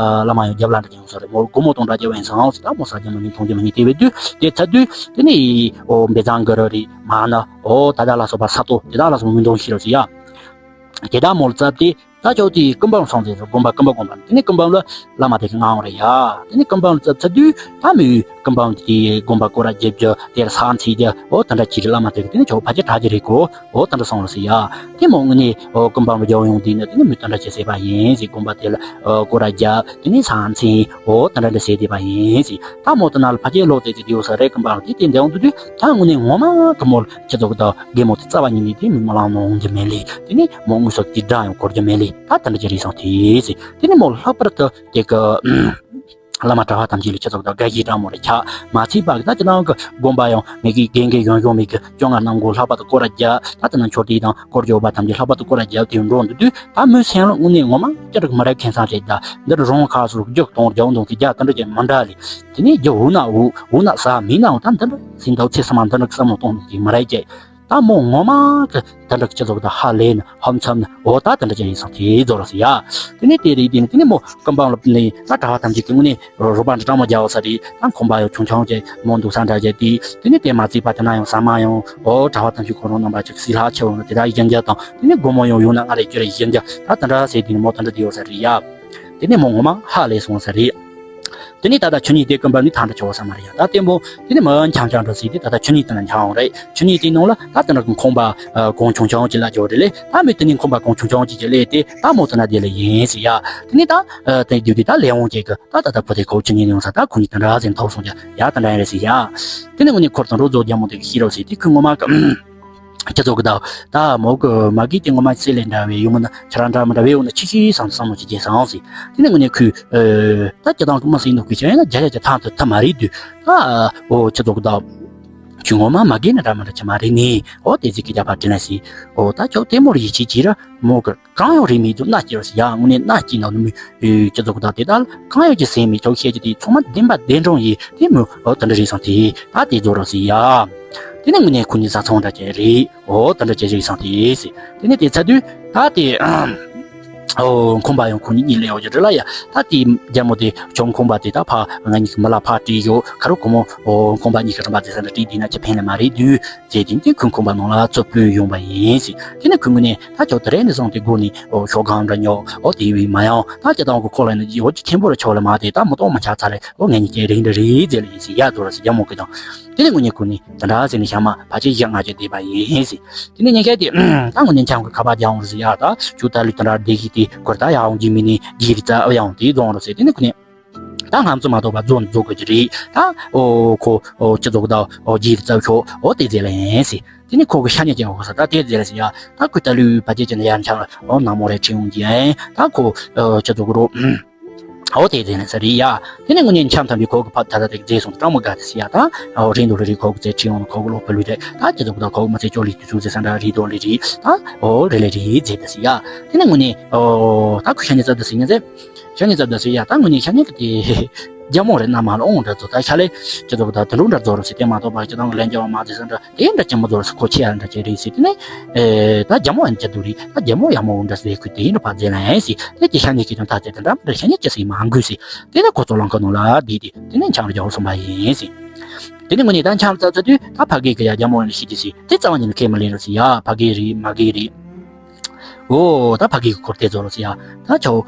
བླ་མ་ཡང་རྒྱབ་ལ་འདྲ་ཅིག་ཡོང་ས་རེད། མོ་སྒོར་མོ་དང་འདྲ་ཅིག་ཡིན་ས་ཨང་ཟེར། ད་མོ་ཟ་རྒྱུ་མ་ཉན་འཐུང་རྒྱུ་མ་ཉན་དེ་བས་དུས་དེ་ཚ་དུས་དེ་ནས་ཨོ་འབེ་ཚང་གི་ར་རེད་མ་ན་ཨོ་ད་ད་ལ་སོགས་པ་ས་ཏོ་དེ་དག་ལ་སོགས་མི་འདོང་ཤི་རོགས་ཟེར་ཡ། དེ་དག་མོ་ལ་བཙབ་སྟེ། ད་ཅོག་དེ་ཀུན་སྤངས་སོང་ཟེར་སོ། དགོན་པ་ཀུན་སྤངས་དགོན་པ་དེ་ནས་ཀུན་སྤངས་ལ་བླ་མ་དེ་གི་ང་འོང་རེད་ཡ། དེ་ནས་ཀུན་སྤངས་ལ་བཙབ་ཚར་དུས་ད་མི་ཀུན་སྤངས་དེ་དགོན་པ་སྐོར་ར་རྒྱབ་རྒྱུ་དེར་ས་འཚིག་རྒྱུ་ཨོ་དེ་འདྲ་ཅིག་རེད། བླ་མ་དེ་གི་དེ་ནས་ཆོག་ཕལ་ཆེར་དྲག་གི་རེད་གོ། ཨོ་དེ་འདྲ་སོང་རེད་ཟེར་ཡ། དེ་མོ་དངོས་གནས་ཨོ་ཀུན་སྤངས་ལ་རྒྱབ་ཡོང་དུས་ནི་དེ་ནས་མི་དེ་འདྲ་ཅིག་བསད་པ་ཡིན་ཟེར། དགོན་པ་དེ་ལ་ཨོ་སྐོར་ར་རྒྱབ་དེ་ནས་ས་འཚིག་ཨོ་དེ་འདྲ་འདྲ་བསད་བསྡད་པ་ཡིན་ཟེར། ད་མོ་དེ་ན་ལ་ཕལ་ཆེར་ལོག་དེ་དེ་དེའུ་ས་རེད། ཀུན་སྤངས་ལ་དེ་དེ་འདྲ་ཡོང་དུས་དུས་ད་དངོས་གནས་ངོ་མ་གི་མོ་ལ་ཁྱེད་ཚོ་གི་ད་རྒན་མོ་དེ་རྩ་བ་ཉིད་ནས་དེ་མི་མ་ལང་ནོ་འོང་རྒྱུ་མེད་ལེ། དེ་ནས་མོ་དངོས་སུ་དེ་དགྲ་ཡང་གོ་རྒྱུ་མེད་ལེ། ད་དེ་འདྲ་ཅིག་རེད་སོང་དེ་ཟེར། དེ་ནས་མོ་ལྷག་པར་དུ་དེ་གི་བླ་མ་གྲྭ་བ་ཐམས་ཅད་ལ་ཁྱེད་ཚོ་གི་ད་དགའ་ཞེན་དྲང་མོ་རེད། ཆགས་མ་ཚད་པ་གི་ད་ཅི་ནང་གི་དགོན་པ་ཡང་མེད་གི་རྒན་རྒན་གཞོན་གཞོན་མེད་གི་སྐྱོ་ངལ་རྣམས་གོ་ལྷག་པར་དུ་སྐོར་ར་རྒྱབ། ད་དེ་ན་མཆོད་རྟེན་དང་སྐོར་སྐྱོད་པ་ཐམས་ཅད་ལྷག་པར་དུ་སྐོར་ར་རྒྱབ་དེ་འགྲོ་འདུག་དུས་ད་མོའི་སེམས་ལ་དངོས་གནས་ངོ་མ་ཅི་རིགས་མི་རབས་ཁེ་བཟང་རེད། ད་འདི་རུ་རོང་ཁ་སོར་རྒྱུག་གཏོང་རྒྱག་འདུག་གི་རྒྱ་དེ་འདྲ་ཅིག་མི་འདྲ་ལེ། དེ་ནས་རྒྱུ་འུ་ན་འུ་འུ་ན་ས་མི་ན་འུ་ད་འདི་འདྲ་སེམས་ཐག་ཚེ་སྲིད་མ་འདི་འདྲ་བསམ་བློ་གཏོང་གི་མ་རེད་ཀྱེ། ད་མོ་ངོ་མ་གི་ད་འདྲ་ཁྱེད་ཚོ་གི་ད་ཧ་ལས་ན་ཧམ་འཚམ་ན་འོ་ད་དེ་འདྲ་ཅིག་ཡིན་སོང་དེ་རྫོགས་ར་སི་ཡ། དེ་ནས་དེ་རིགས་དེ་ནས་དེ་ནས་མོ་ཀམ་པའུན་ལ་ནས་ད་གྲྭ་བ་ཐམས་ཅད་ཀྱི་དངོས་གནས་རོགས་པ་འདྲ་སྤྲང་མོ་རྒྱག་ས་རེད། ད་ཁོམ་པ་ཡོད་ཆུང་ཆུང་ཅིག་མོ་འདུག་ས་འདྲ་ཅིག་དེ་དེ་ནས་དེ་མ་ཚད་པ་དེ་ན་ཡང་ཟ་མ་ཡང་འོ་གྲྭ་བ་ཐམས་ཅད་ཁོ་རང་རྣམ་པ་ཅིག་སི་ལྷག་ཆེ་བ་ན་དེ་ད་ཡིན་རྒྱ་དང་དེ་ནས་སྒོར་མོ་ཡང་ཡོང་ན་ང་རེ་ཁྱོད་རེ་ཡིན་རྒྱ་ད་དེ་འདྲ་ཟེར་དེ་ནས་མོ་དེ་འདྲ་དེ་ཡོད་ས་རེད་ཡ། དེ་ནས་མོ་ངོ་མ་ཧ་ལས་སོང་ས་རེད། དེ་ནས་ད་ལྟ་ཆུ་གཉིས་དེ་ཀུན་པ་ནི་ཐང་དུ་ཆོག་ས་མ་རེད་ཡ། ད་ལྟད་མོ་དེ་ནས་མི་འཆམ་འཆམ་འགྲོ་སྲིད་དེ་ད་ལྟ་ཆུ་གཉིས་དེ་ན་འཆམ་འོང་རེད། ཆུ་གཉིས་དེའི་ནང་ལ་ད་ལྟ་ནག་གི་ཁང་པ་གོང་ཆུང་ཆུང་ཅིག་ལ་འཇོག་རེད་ལེ། ད་མི་དེ་ནས་ཁང་པ་གོང་ཆུང་ཆུང་ཅིག་ཅིག་ལས་དེ་ད་མོ་དེ་ན་དེ་ལ་ཡིན་ཟེར་ཡ། དེ་ནས་ད་དེ་རྒྱུ་དེ་ད་ལས་འོང་ཅིག་གི་ད་ད་ལྟ་ཁོ་དེ་ཁོ་ཆུ་གཉིས་ཡོང་ས་ད་ཁོ་གཉིས་དེ་འདྲ་ཟེར་ཐོག་སོང་ཀྱ་ཡ་དེ་འདྲ་ཡིན་རེད་ཟེར་ཡ། དེ་ནས་ངོ་ནས་ཁོར་དང་རོ་རྫོགས་རྒྱ་མོ་དེ་གི་ཤི་རོ་ཟེར་དེ་ཁོས་ངོ་མ་གི་ཁྱེད་ཚོ་གི་ད་ད་མོ་གི་མ་གི་དེ་ངོ་མ་སྲས་ལས་འདྲ་བའི་ཡུ་མོ་ན་ཁྱེད་རང་འདྲ་མི་འདྲ་བའི་འོ་ན་ཆི་ཤི་བསམ་བསམ་མོ་ཅིག་རྒྱལ་སང་ཟིག་དེ་ནས་དངོས་གནས་ཁུ་ད་ཅི་དང་ཀུ་མ་སྲིད་འདུག་གི་ཆ་ཡིན་ན་རྒྱ་ཡ་ཅི་ཐང་དུ་ཐ་མ་རེད་དུས་ད་འོ་ཁྱེད་ཚོ་གི་ད་ཁྱི་ངོ་མ་མ་གི་ན་འདྲ་མི་འདྲ་ཆི་མ་རེད་ནི་འོ་དེ་ཟིག་གི་རྒྱ་ཕ་དྲིན་ལ་སི་འོ་ད་ཁྱོད་ལྟད་མོ་རེ་ཡི་ཆི་ཅི་ར་མོ་གི་གང་ཡོང་རེད་མི་འདུག་ན་ཅི་ར་སི་ཡ་དངོས་གནས་ན་ཅི་ན་ནུ་མི་ཁྱེད་ཚོ་གི་ད་དེ་ད་གང་ཡོང་ཅི་སེམས་མི་ཁྱོད་ཤེས་ཀྱི་དེ་ཚང་མ་བདེན་པ་བདེན་དྲང་ཡིན་དེ་མོ་འོ་དེ་འདྲ་རེད་སང་དེ་ད་དེ་རྫོགས་ར་སི་ཡ། དེ་ནས་དངོས་གནས་ཁོ་གཉིས་བཟའ་ཚང་འདྲ་བྱས་རེད། འོ་ད་འདྲ་བྱས་རེད་སང་དེ་ཟེར། དེ་ནས་དེ་ཚར་དུས་ད་དེ་འོ་ཁོམ་པ་ཡང་ཁོ་གཉིས་གཉིད་ལས་འོ་ཅི་རེད་ལ་ཡ། ད་དེ་རྒྱ་མོ་དེ་ཁྱོད་ཁོམ་པ་དེ་ད་ཕ་ང་གཉིས་ཀྱི་མི་ལ་ཕ་བྲིས་ཡོད་ཁ་རུ་ཁོ་མོ་འོ་ཁོམ་པ་གཉིས་ཀྱི་རིམ་པ་དེ་ས་འདྲ་བྲིས་དེ་ན་ཅི་ཕན་ལ་མ་རེད་དུས་ཟེར་དེ་དེ་ཁོས་ཁོམ་པ་ནང་ལ་རྩུབ་པོས་ཡོང་པ་ཡིན་ཟེར། དེ་ནས་ཁོས་དངོས་གནས་ད་ཁྱོད་དེ་རེད་ནས་བཟུང་དེ་སྒོ་ནས་འོ་ཤོག་གང་འདྲ་ཉོ་འོ་དེ་བས་མ་ཡང་ད་ཅི་དང་གི་ཁོ་ལ་ནི་འོ་ཅི་ཆེན་པོ་ར་ཆོག་ལ་མ་དེ་ད་མི་གཏོང་མ་ཆགས་ཚར་རེད། འོ་ངས་གཉིས་ཀྱི་རིང་འདྲ་རེད་ཟེར་ལ་ཡིན་ཟེར་ཡ་དོ་ར་ཟེར་རྒྱ་མོ་གི་དང་། དེ་ནས་དངོས་གནས་ཁོ་ནི་དེ་འདྲ་ཟེར་ནས་ཞག་མ་ཕལ་ཆེར་ཞག་ལྔ་བཅུ་བསྡད་པ་ཡིན་ཟེར། དེ་ནས་ཉིན་ཤས་དེ་ད་དངོས་གནས་འཆམ་གི་ཁ་པར་རྒྱག་འོང་ཟེར་ཡ། ད་ཁྱོད་ད་ལུས་དེ་འདྲ་བསྡད་གི་དེ་གོར་ད་ཡག་འོང་གི་མི་ནི་རྗེས་རི་རྩ་ཨ་ཡང་དེ་རྫོང་རུ་ཟེར། དེ་ནས་ཁོ་ནི་ད་ང་ཚོ་མ་གཏོགས་པ་རྫོང་རྫོགས་གི་རེད། ད་འོ་ཁོ་འོ་ཅི་རྫོགས་ད་འོ་རྗེས་རི་རྩ་ཤོག་འོ་དེ་ཟེར་ལ་ཡིན་ཟེར། དེ་ནས་ཁོ་གི་ཤ་ཉེ་ཅན་འོ་ས་ད་དེ་ཟེར་ལ་ཟེར་ཡ། ད་ཁོས་ད་ལུས་ཕལ་ཆེར་ཅན་ཡར་འཆམ་ལ་འོ་ནག་མོ་རེ་ཁྲིད་འོང་གི་ཡིན། ད་ཁོ་འོ་ཅི་རྫོགས་གི་རོ། འོ་དེ་ཟེར་ནས་ཟེར་རེད་ཡ། དེ་ནས་དངོས་གནས་འཆམ་ཐམས་ཅད་ཁོ་གི་ཕ་ད་ད་དེ་རྫས་སོང་སྤྲང་མོ་དགའ་དེ་ཟེར་ཡ། ད་འོ་རིན་དུ་ལི་རི་ཁོ་གི་རྫས་ཁྲིད་འོང་ཁོ་གི་ལོ་ཕ་ལུས་དེ་ད་ཅི་ཚོ་གི་ད་ཁོ་གི་མ་ཚད་ཅོ་ལི་དུས་ཚོད་ཟེར་ས་འདྲ་རི་དོ་ལི་རི་ད་འོ་རི་ལི་རི་རྫས་དེ་ཟེར་ཡ། དེ་ནས་དངོས་གནས་འོ་ད་ཁོ་ཤ་ཉེ་ཙབ་དེ་ཟེར་ཉེ་ཟེར། ཤ་ཉེ་ཙབ་དེ་ཟེར་ཡ། ད་དངོས་གནས་ཤ་ཉེ་གི་དེ་རྒྱ་མོ་རེད་ན་མ་ལ་འོང་འདྲ་ཚོ་ད་ཤ་ལེ་ཅི་ཚོ་གི་ད་དུ་འགྲོ་འདྲ་ཚོ་རུ་ཟེར་དེ་མ་གཏོགས་པ་ཅི་དང་གི་ལན་རྒྱག་བ་མ་ཟེར་ས་འདྲ། དེ་འདྲ་ཆེན་པོ་ཚོར་སུ་ཁོ་ཆེ་ཡ་འདྲ་ཆེ་རེད་ཟེར། དེ་ནས་ཨེ་ད་རྒྱ་མོ་ཡང་ཅི་འདུག་རེད། ད་རྒྱ་མོ་ཡག་མོ་འདྲ་ཟེར་ཁུ་དེ་འདྲ་ཕ་ཟེར་ན་ཡང་ཟེར། དེ་ཀྱི་ཤ་ཉེ་ཀྱི་ཀྱང་ད་ཟེར་དེ་འདྲ་མི་འདྲ་ཤ་ཉེ་ཅི་ཟེར་མ་འགུལ་ཟེར། དེ་ནས་ཁོ་ཚོ་ལང་ཁ་ནང་ལ་བསྡད་དེ་དེ་ནས་འཆམ་རྒྱག་སོང་པ་ཡིན་ཟེར། དེ་ནས་དངོས་གནས་ད་འཆམ་ཙག་ཙག་དུས་ད་ཕ་གི་གི་ཡ་རྒྱ་མོ་ཡང་ཤི་ཅི་ཟེར། དེ་རྩ་བ་ཉིད་ནས་ཁས་མི་ལེན་རོགས་ཟེར་ཡ། ཕ་གི་རེད་མ་གི་རེད། འོ་ད་ཕ་གི་གི་སྐོར་དེ་ཚོ་རོགས་ཟེར་ཡ། ད་ཆའོ་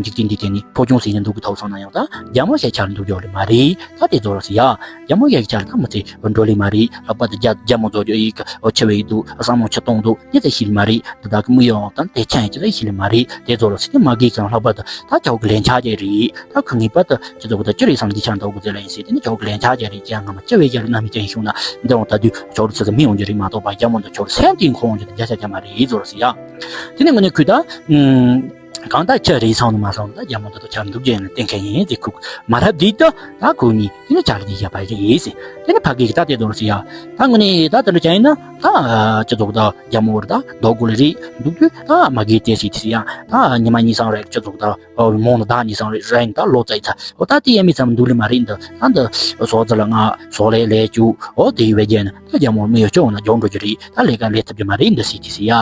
འཇིག་རྟེན་འདི་དེ་ནི་ཕོ་ཆུང་ཟེར་ནས་འདུག་གི་ཐོག་སོང་ན་ཡང་ད་རྒྱ་མོ་ཞེས་ཆར་འདུག་ཡོད་ལེ་མ་རེད། ད་དེ་ཚོ་རོགས་ཟེར་ཡ། རྒྱ་མོ་ཞེས་ཆར་ད་མི་ཚེ་འགྲོ་ལེ་མ་རེད། ལྷག་པར་དུ་རྒྱ་རྒྱ་མོ་ཚོ་ཡོད་ཡིག་འཆི་བའི་ཡིག་འདུག་བསམ་བློ་ཆུ་གཏོང་འདུག་དེ་ཚོ་ཤི་ལེ་མ་རེད། དེ་དག་གི་དམིགས་ཡུལ་ཡང་ད་དེ་ཆ་ཡང་ཅི་ལ་ཤི་ལེ་མ་རེད། དེ་ཚོ་རོགས་ཟེར་དེ་མ་གིས་ཀྱང་ལྷག་པར་དུ་ད་ཆའོ་གི་ལན་ཆགས་ཀྱི་རེད། ད་ཁོ་ངེས་པར་དུ་སྤྱི་ཚོགས་ཀྱི་ད་ཅི་རེད་བསམ་གྱི་ཆ་འདུག་གི་ཟེར་ལ་ཡིན་ཟེར། དེ་ནི་ཆའོ་གི་ལན་ཆགས་ཀྱི་རེད། ཅང་ང་མ་ཅི་བས་ཀྱང་རྣམ་སྨིན་ཅན་བྱུང་ན་འདི་འོང་ད་དུས་ཆོར་ཚེ་ཚེ་མི་འོང་རྒྱུ་རེད་མ་གཏོགས་པ་རྒྱ་མོ་འདི་ཆོར་སེམས་དེ་ཁོང་འོང་རྒྱུ་དེ་བརྒྱ་ཆ་བརྒྱ་མ་རེད་ཟེར་རོགས་ཟེར་ཡ། དེ་ནི་དངོས་གནས་ཁོས་ད། གང་ལྟར་ཁྱི་རེད་སོང་ནི་མ་སོང་ད་རྒྱ་མོ་འདི་ཚོ་ཆ་འདུག་རྒྱུ་ཡིན་ན་བསྟན་མཁན་ཡིན་ཟེར་ཁུག་མ་རབས་དུས་དུ་ད་ཁུག་ནི་དེ་ནི་ཆ་ལ་དེ་བཞག་པ་རེད་ཟེར། དེ་ནི་ཕ་གི་གི་ད་དེ་དོར་ཟེར་ཡ། ད་དངོས་གནས་ད་དེ་འདྲ་ཅན་ཡིན་ན་ད་ཁྱི་ཚོགས་ད་རྒྱ་མོ་བར་ད་རྡོ་སྒོ་ལ་རེད་འདུག་དུས་ད་མ་གི་དེ་ཟེར་དེ་ཟེར་ཡ། ད་ཉི་མ་གཉིས་སང་རེད་ཁྱི་ཚོགས་ད་མོང་ན་ད་གཉིས་སང་རེད་རེད་ད་ལོ་ཙཱ་ཡི་ཚ་འོ་ད་དེ་ཡ་མི་ཙམ་འདུག་ལེ་མ་རེད་འདི་ད་འདི་སོག་ཙི་ལ་ང་སོག་ལེ་ལེ་བཅུག་འོ་དེ་ཡི་བས་རྒྱན་ད་རྒྱ་མོ་མི་ཡོད་ཅོག་ན་རྒྱོང་འགྲོ་རྒྱུ་རེད་ད་ལས་ཀ་ལས་ཐུབ་རྒྱུ་མ་རེད་འདི་ཟེར་དེ་ཟེར་ཡ།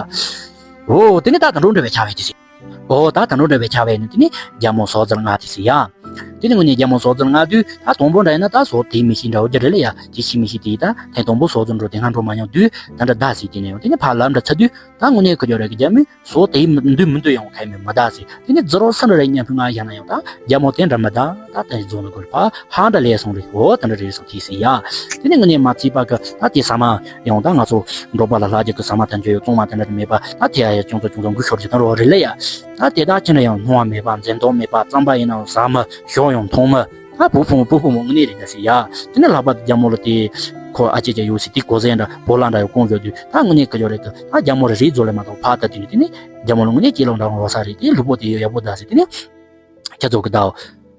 འོ་དེ་ནི་ད་ད་འགྲོ་འདྲ་བའི་ཆ་བའི་དེ་ཟེར། ཨོ་ད་ད་འགྲོ་འདྲ་བའི་ཆ་བས་ནི་དེ་ནི་རྒྱ་མོ་སོག་ཙི་ལ་ང་དེ་ཟེར་ཡ། དེ་ནི་དངོས་གནས་རྒྱ་མོ་སོག་ཙི་ལ་ང་དུས་ད་དང་པོ་འདྲ་ཡིན་ན་ད་སོག་དེ་མི་ཤེས་འདྲ་བོ་རྒྱུ་རེད་ལ་ཡ་དེ་ཤེས་མི་ཤེས་དེ་ད་ཐེངས་དང་པོ་སོག་ཙི་འགྲོ་དེ་སྔ་འགྲོ་མ་མྱོང་དུས་ད་འདྲ་ད་ཟེར་དེ་ནས་ཡང་དེ་ནི་ཕར་ལམ་འདྲ་ཚ་དུས་ད་དངོས་གནས་ཁོ་རྒྱ་རེད་གི་རྒྱ་མི་སོག་དེ་མི་འདུས་མི་འདུས་ཡང་ཁ་མི་མི་ད་ཟེར་དེ་ནི་ཛི་རོ་སུ་འདྲ་རེད་སྙམ་ཕུ་ང་ཡ་ན་ཡང་ད་རྒྱ་མོ་དེ་འདྲ་མི་ད་ད་དེ་རྫོང་ལ་གོལ་ཕ་ཧ་འདྲ་ལས་སོང་རེད་ཨོ་ད་འདྲ་རེད་སོང་དེ་ཟེར་ཡ། དེ་ནི་དངོས་གནས་མ་ཚིག་པ་གི་ད་དེ་ཟ་མ། ཡང་ད་ང་ཚོ་འབྲོག་པ་ལ་ལྷ་རྒྱུད་ཀྱི་ཟ་མ་དང་འབྲེལ་ཡོད་བཙོང་མ་དེ་འདྲ་མེད་པ་ད་དེ་ཡ་ཡ་ཅུང་ཙམ་ཅུང་ཙམ་འགུལ་ཤོར་གྱི་དང་རོ་རེད་ལ་ཡ། ད་དེ་དག་ཅི་འདྲ་ཡང་སྣང་བ་མེད་པ་འཛེམ་དོགས་མེད་པ་རྩམ་པ་ཡིན་ནའང་ཟ་མི་ཞོག་ཡང་འཐུང་མི་ད་བུ་ཕུང་བུ་ཕུང་མོ་དངོས་གནས་རེད་ད་ཟེར་ཡ། དེ་ནི་ལྷག་པར་དུ་རྒྱ་མོ་ལ་དེ་ཁོ་ཨ་ཅེ་ཅེ་ཡོད་ཟེར་དེ་གོ་ཟེ་འདྲ་བོ་ལ་འདྲ་ཡོད་ཀོང་བརྗོད་དུས་ད་དངོས་གནས་ཁ་ཡོད་རེད་ད་ད་རྒྱ་མོ་ལ་རེས་རྫོགས་ལས་མ་གཏོགས་ཕ་ད་དེ་ནི་དེ་ནི་རྒྱ་མོ་ལ་དངོས་གནས་སྐྱེ་ལོ་འདྲ་བོ་ས་རེད་དེ་ལུས་པོ་དེ་ཡོད་ཡག་པོ་ད་ཟེར་དེ་ནི། ཁྱེད་ཚོ་གི་ད།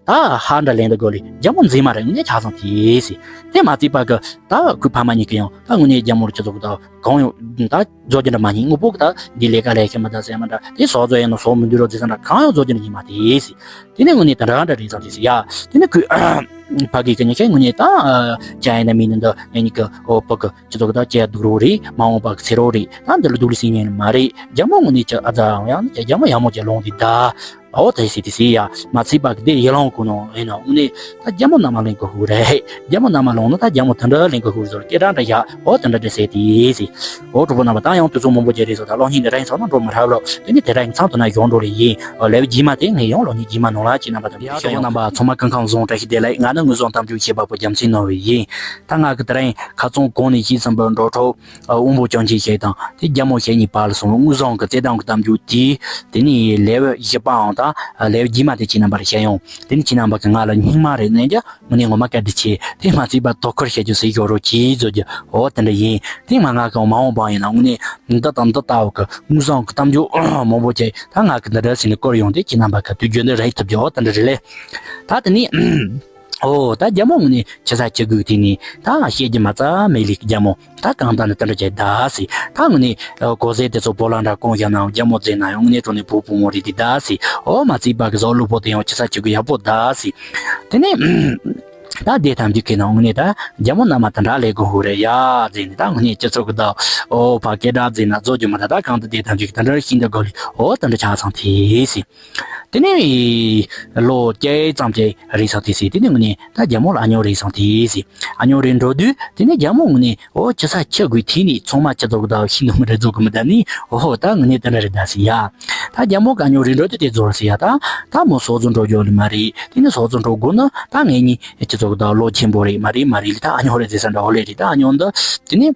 ད་ཧ་འདྲ་ལེན་ད་དགོས་ལེ་རྒྱ་མོ་འཛིན་མ་རེད་དངོས་གནས་ཆ་ཚང་དེ་སི། དེ་མ་བརྩིས་པ་གི་ད་ཁུ་ཕ་མ་གཉིས་ཀྱི་ཡང་ད་དངོས་གནས་རྒྱ་མོར་ཁྱེད་ཚོ་གི་ད་གང་ཡོང་ད་རྫོགས་རྒྱུ་འདྲ་མ་ཉིད་དངོས་པོ་གི་ད་འདི་ལས་ཀ་ལས་ཤེས་མ་ད་ཟེར་མ་འདྲ་དེ་སོག་རྫོགས་ཡང་ན་སོག་མི་འདུག་རོགས་ཟེར་ས་འདྲ་གང་ཡང་རྫོགས་རྒྱུ་འདྲ་ཉིད་མ་དེ་སི། དེ་ནས་དངོས་གནས་ད་འདྲ་འདྲ་རེད་ཙང་དེ་སི་ཡ། དེ་ནས་ཁུ་ཕ་གི་གི་ཉི་ཤེས་དངོས་གནས་ད་ཅ་ཡིན་ན་མི་ནི་འདི་ངེད་གཉིས་ཀྱི་ཨོ་ཕ་གི་ཁྱེད་ཚོ་གི་ད་ཅ་སྡུག་རོགས་རེད་མ་འོངས་པ་གི་ཚེ་རོགས་རེད་ད་འདི་ལ་སྡུག་ལ་སི་ཉན་མ་རེད་རྒྱ་མོ་དངོས་གནས་ཀྱི་ཨ་ཙ་ཡང་ན་རྒྱ་མོ་ཡག་མོ་ཅིག་ལོང་དེ་ད། ཨོ་ད་ཡི་སི་དི་སི་ཡ། མ་ཚིག་པ་གི་དེ་ཡི་ལོང་གོ་ནོ་ཡིན་ནོ་དངོས་གནས་ད་རྒྱ་མོ་ནང་མ་ལེན་གོ་ཧུ་རེད། རྒྱ་མོ་ནང་མ་ལོང་ནོ་ད་རྒྱ་མོ་དེ་འདྲ་ལེན་གོ་ཧུ་རེད་ཟོར་སྐད་གྲགས་འདྲ་ཡ། ཨོ་དེ་འདྲ་དེ་སི་དི་སི། ཨོ་གྲོགས་པོ་རྣམ་པ་ད་ཡང་དུས་ཚོད་མང་པོ་ཅིག་རེད་སོང་ད་གློག་བརྙན་འདི་ར་ཡིན་སོང་ན་འགྲོ་མི་རབས་ལོ་དེ་ནི་དེ་ར་ཡིན་ཚང་དུ་ན་གཞོགས་འགྲོ་ལེ་ཡིན། ཨོ་ལེབ་རྗེས་མ་དེ་ངས་ཡང་གློག་བརྙན་རྗེས་མ་ནང་ལ་ཅི་རྣམ་པ་དང་ཡ་གྲོགས་པོ་རྣམ་པ་ཚང་མ་སྐུ་ཁམས་བཟང་བཀྲ་ཤིས་བདེ་ལེགས། ང་ནི་དངོས་བཟང་གཏམ་རྒྱུད་ཞེས་པ་པོ་རྒྱལ་མཚན་ནོར་བུ་ཡིན། ད་ང་གི་དེ་རིང་ཁ་རྩང་གོང་ནས་ཤེས་ཟིན་པའི་འགྲོ་གྲོགས་དབང་པོ་སྐྱོན་ཅན་ཞིག་དང་དེ་རྒྱལ་མོ་ཞིག་གཉིས་བར་ལ་སོང་བའི་དངོས་བཟང་གི་བརྩེ་དུང་གི་གཏམ་རྒྱུད་དེ། དེ་ནས་ལེའུ་བཞི་པའང་དང་ལེའུ་རྗེས་མ་དེ་ཁྱེད་རྣམ་པར་བཤད་ཡོང་། དེ་ནས་ཁྱེད་རྣམ་པ་གི་ང་ལ་སྙིང་མ་རེ་གནང་རྒྱུ་དངོས་གནས་ངོ་མ་བཀའ་དྲིན་ཆེ། དེ་མ་ཚིག་པ་དོ་ཁུར་བྱེད་རྒྱུ་ཟིག་ཞོག་རོགས་གྱིས་བཟོ་རྒྱུ་འོ་དེ་འདྲ་ཡིན། དེ་མ་ང་གི་མ་འོངས་པ་ཡིན་ན་དངོས་གནས་འདི་དང་འདི་ལྟ་བུ་གི་དངོས་བཟང་གི་གཏམ་རྒྱུད་མང་པོ་ཅིག་ད་ང་གི་འདི་འདྲ་ཟིན་ནས་བསྐོར་ཡོང་དུས་ཁྱེད་རྣམ་པ་གི་དུས་རྒྱུན་འདི་རེད་ཐུབ་རྒྱུ་འོ་དེ་འདྲ་རེད་ལེ། ད་དེ་ནས། ཨོ་ད་རྒྱལ་མོ་དངོས་གནས་ཁྱི་ས་ཁྱི་དགོས་དེ་ནི་ད་བཤད་རྒྱུ་མ་རྩ་མེད་ལིག་རྒྱལ་མོ་ད་གང་ལྟར་ནི་དེ་འདྲ་བྱས་ད་སི། ད་དངོས་གནས་གོ་ཟེ་དེ་ཚོ་བོ་ལ་འདྲ་གོང་བཞག་ན་རྒྱལ་མོ་བཙལ་ན་ཡང་དངོས་གནས་དྲང་གནས་བུ་བུ་མོ་རེད་དེ་ད་སི། ཨོ་མ་ཚིག་པ་གི་བཟོ་ལུགས་པོ་དེ་ཡང་ཁྱི་ས་ཁྱི་དགོས་ཡག་པོ་ད་སི། དེ་ནས་ད་དེ་ཐམས་ཅད་ཀྱི་ནང་དངོས་གནས་ད་རྒྱལ་མོ་རྣམ་མ་དེ་འདྲ་ལས་དགོས་ཧུ་རེ་ཡ་ཟེར་ནས་ད་དངོས་གནས་སྤྱི་ཚོགས་ཀྱི་ད་ཨོ་ཕ་སྐད་འདྲ་ཟེར་ན་བཟོ་རྒྱུ་མ་ད་ད་གང་དུ་དེ་ཐམས་ཅད་ཀྱི་དེ་འདྲ་ཤིན་ཏུ་དགོས་ལི་ཨོ་དེ་འདྲ་ཆགས་སོང་དེ་སི། དེ་ནས་ལོ་བརྒྱད་ཙམ་གྱི་རེད་སོང་དེ་སི། དེ་ནས་དངོས་གནས་ད་རྒྱལ་མོ་ལ་ཨ་ཉོ་རེད་སོང་དེ་སི། ཨ་ཉོ་རེད་འགྲོ་དུས་དེ་ནས་རྒྱལ་མོ་དངོས་གནས་ཨོ་ཁྱི་ས་ཁྱི་དགོས་དེ་ནས་ཚང་མ་ཁྱི་ཚོགས་ད་ཤི་ནུ་མི་རེད་ཚོགས་གི་མི་ད་ནི་ཨོ་ད་དངོས་གནས་དེ་འདྲ་རེད་ད་སི་ཡ། ད་རྒྱལ་མོ་ག་ཨ་ཉོ་རེད་འགྲོ་དུས་དེ་ཚོ་རེད་སི་ཡ། ད་ད་མོ་སོག་ཚོ་འགྲོ་རྒྱུ་ལི་མ་རེད། དེ་ནས་སོག་ཚོ་འགྲོ་དགོས་ན་ད་ངེད་གཉིས་ཁྱི་ཚོགས་ད་ལོ་ཆེན་པོ་རེད་མ་རེད་མ་རེད་ལི་ད་ཨ་ཉོ་རེད་ཟེར་ས་འདྲ་ཨོ་ལེ་རེད་ད་ཨ་ཉོ་འདི་དེ་ནས།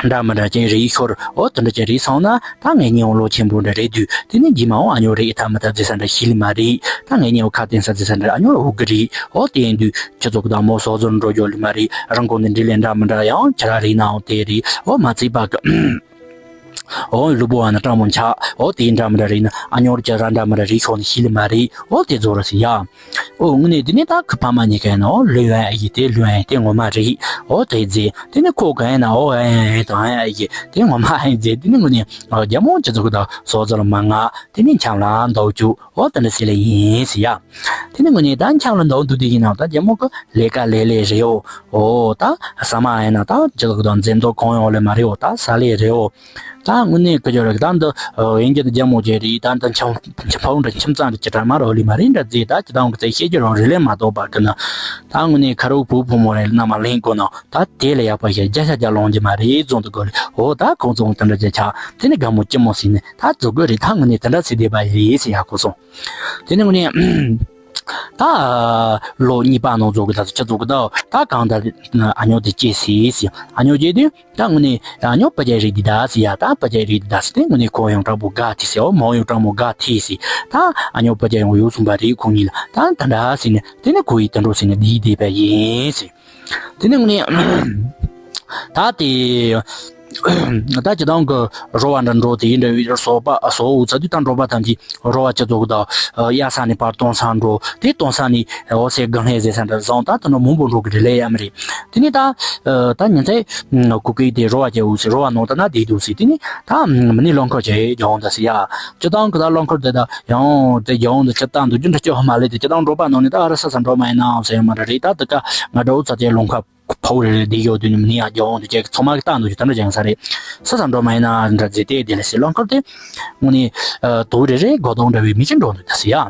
འདྲ་མི་འདྲ་ཅན་རེ་ཡི་ཤོར་ཨོ་དེ་འདྲ་ཅན་རེ་སོང་ན་ད་ངེད་གཉིས་འོང་ལོ་ཆེན་པོ་འདྲ་རེད་དུས་དེ་ནི་རྗེས་མ་འོང་ཨ་ཉོ་རེ་ཡི་ཐ་མི་ཐ་ཟེར་ས་འདྲ་ཤི་ལི་མ་རེད། ད་ངེད་གཉིས་འོང་ཁ་བསྟན་ས་ཟེར་ས་འདྲ་ཨ་ཉོ་འོ་གི་རེད། ཨོ་དེ་ཡིན་དུས་ཁྱི་ཚོ་གི་ད་མོ་སོག་ཟོར་འགྲོ་རྒྱུ་ལི་མ་རེད། རང་གོང་ནས་འདྲི་ལས་འདྲ་མི་འདྲ་ཡང་ཁྱི་ར་རེ་ནའང་དེ་རེད། ཨོ་མ་ཚིག་པ་གི་ཨོ་ལུ་བོ་ཨ་ན་སྤྲང་མོ་འཆག་ཨོ་དེ་འདྲ་མི་འདྲ་རེད་ན་ཨ་ཉོ་ར་ཁྱི་ར་འདྲ་མི་འདྲ་རེ་ཤོག་ནི་ཤི་ལི་མ་རེད། ཨོ་དེ་ཚོ་ར་སི་ཡ། ཨོ་དངོས་གནས་དེ་ནས་ད་ཁུ་ཕ་མ་གཉིས་ཀ་ཡིན་ན་ཨོ་ལོས་ཨ་ཡི་དེ་ལོས་ཨ་ཡི་དེ་ངོ་མ་རེད། ཨོ་དེ་རྫས་དེ་ནས་ཁོ་ག་ཡིན་ན་ཨོ་ཨ་ཡི་དང་ཨ་ཡི་དེ་ངོ་མ་ཨ་ཡི་རྫས་དེ་ནས་དངོས་གནས་རྒྱལ་མོ་སྤྱི་ཚོགས་ཀྱི་ད་སོག་ཚོ་ལ་མ་ང་དེ་ནས་འཆམ་ལ་འདོག་བཅུག་ཨོ་དེ་འདྲ་ཟེར་ལེ་ཡིན་ཟེར་ཡ། དེ་ནས་དངོས་གནས་ད་འཆམ་ལ་འདོག་འདུག་དེ་ཡིན་ན་ད་རྒྱལ་མོ་གི་ལས་ཀ་ལས་ལས་རེད་ཨོ། ཨོ་ད་ཟ་མ་ཨ་ཡིན་ན་ད་སྤྱི་ཚོགས་ཀྱི་ད་འཛེམ་དོགས་གང་ཡོང་ལེ་མ་རེད་ཨོ་ད་ཟ་ལེ་རེད་ཨོ། ད་དངོས་གནས་ཀི་ཅོ་ར་གི་ད་འདི་ཨོ་ཡིན་གྱི་ད་རྒྱལ་མོ་ཅེ་རེད། ད་འདི་འཆམ་འཆམ་ཕ་བུ་འདྲ་ཁྱིམ་ཚང་འདྲ་ཅི་དྲ་མ་རོ་ལི་མ་རེད་འདྲ་རྫས་ད་ཅི་ད་འོང་གི་ཚེ་ཤེས་ཀྱི་རོ་རེ་ལེ་མ་གཏོགས་པ་གི་ན། ད་དངོས་གནས་ཁ་རོག་བུ་བུ་མོ་རེ་ལ་ན་མ་ལེན་གོ་ན་ད་དེ་ལ་ཡག་པ་ཞིག་རྒྱ་ཤ་རྒྱ་ལོང་གྱི་མ་རེད་བཟུང་དུ་གོ་ལེ། ཨོ་ད་ཁོང་ཚོ་དེ་འདྲ་ཅི་ཆགས་དེ་ནི་དགའ་མོ་ཅི་མོ་ཟིན་ནས་ད་རྫོགས་གི་རེད། ད་དངོས་གནས་དེ་འདྲ་ཟེར་བསྡད་པ་ཡིན་ཟེར་ཡག་གོ་སོང་། དེ་ནི་དངོས་གནས། ད་ལོ་གཉིས་པ་ནང་རྫོགས་གི་ད་ཆ་རྫོགས་གི་ད་ད་གང་ད་ཨ་ཉོ་དེ་སྐྱེས་སི་སི་ཨ་ཉོ་སྐྱེས་དུས། ད་དངོས་གནས་ཨ་ཉོ་སྤུ་རྒྱལ་རིགས་འདི་ད་སི་ཡ། ད་སྤུ་རྒྱལ་རིགས་འདི་ད་སི་དེ་དངོས་གནས་ཁོ་ཡང་སྤྲང་པོ་དགའ་ཐི་སི་ཨོ་མོ་ཡང་སྤྲང་པོ་དགའ་ཐི་སི། ད་ཨ་ཉོ་སྤུ་རྒྱལ་ཡང་ཡོད་སོང་པ་རེད་ཁོ་གཉིས་ལ་ད་ད་ད་སི་ནས་དེ་ནས་ཁོ་ཡི་དུད་འགྲོ་སི་ནས་འདི་བསྡད་པ་ཡིན་སི། དེ་ནས་དངོས་གནས་ད་དེ་ ད་སྤྱིར་བཏང་གི་རོ་བ་འདྲ་འགྲོ་དེ་ཡིན་འདྲ་བའི་སོ་པ་སོ་འུ་ཚ་དུས་ད་འགྲོ་པ་ཐམས་ཅད་རོ་བ་སྤྱི་ཚོགས་དང་གཡའ་ས་ནས་ཕར་སྟོང་ས་འགྲོ་དེ་སྟོང་ས་ནས་འོ་སའི་སྒང་ལྷན་ཟེར་ས་འདྲ་བཟང་ད་དུ་འགྲོ་མང་པོ་འགྲོ་གི་རེད་ལས་ཡ་མི་རེད། དེ་ནས་ད་ད་ཉིན་ཚེ་གུ་གེ་དེ་རོ་བ་སྐྱེ་འུ་ཟེར་རོ་བ་ནང་ད་ན་བསྡད་འདུག་ཟེར། དེ་ནས་ད་མི་ནི་རླངས་འཁོར་ཅིག་རྒྱག་འོང་ད་ཟེར་ཡ། སྤྱིར་བཏང་གི་ད་རླངས་འཁོར་དེ་ད་ཡང་དེ་རྒྱག་འོང་ད་ཅི་ལྟ་འདུག་རྒྱུ་འདྲ་སྐྱོ་མ་ལེ་དེ་སྤྱིར་བཏང་འགྲོ་པ་ནང་ནས་ད་ཨ་ར་ས་ས་འགྲོ་མ་ཡིན་ནའང་ཟེར་ཡ་མ་རེད། རེད་ད་དེ་ཀ་ང་འདྲ་བོ་ཚ་དེ་རླངས་འཁོར་ཕོ་རེ་རེ་འདི་ཡོད་དུས་ནི་མི་ནི་ཡང་རྒྱ་འོང་དུ་ཅེག་ཚང་མ་གི་ལྟ་འདུག་ཅེ་ད་འདྲ་ཅང་ས་རེད། ས་ས་འགྲོ་མ་ཡིན་ན་འདྲ་རྫི་ཏེ་དེ་ལ་སི་ལོང་ཁར་དེ་དངོས་ནི་དུག་རེ་རེ་སྒོ་དོང་འདྲ་བའི་མི་ཅི་འགྲོ་འདུག་ད་སི་ཡ།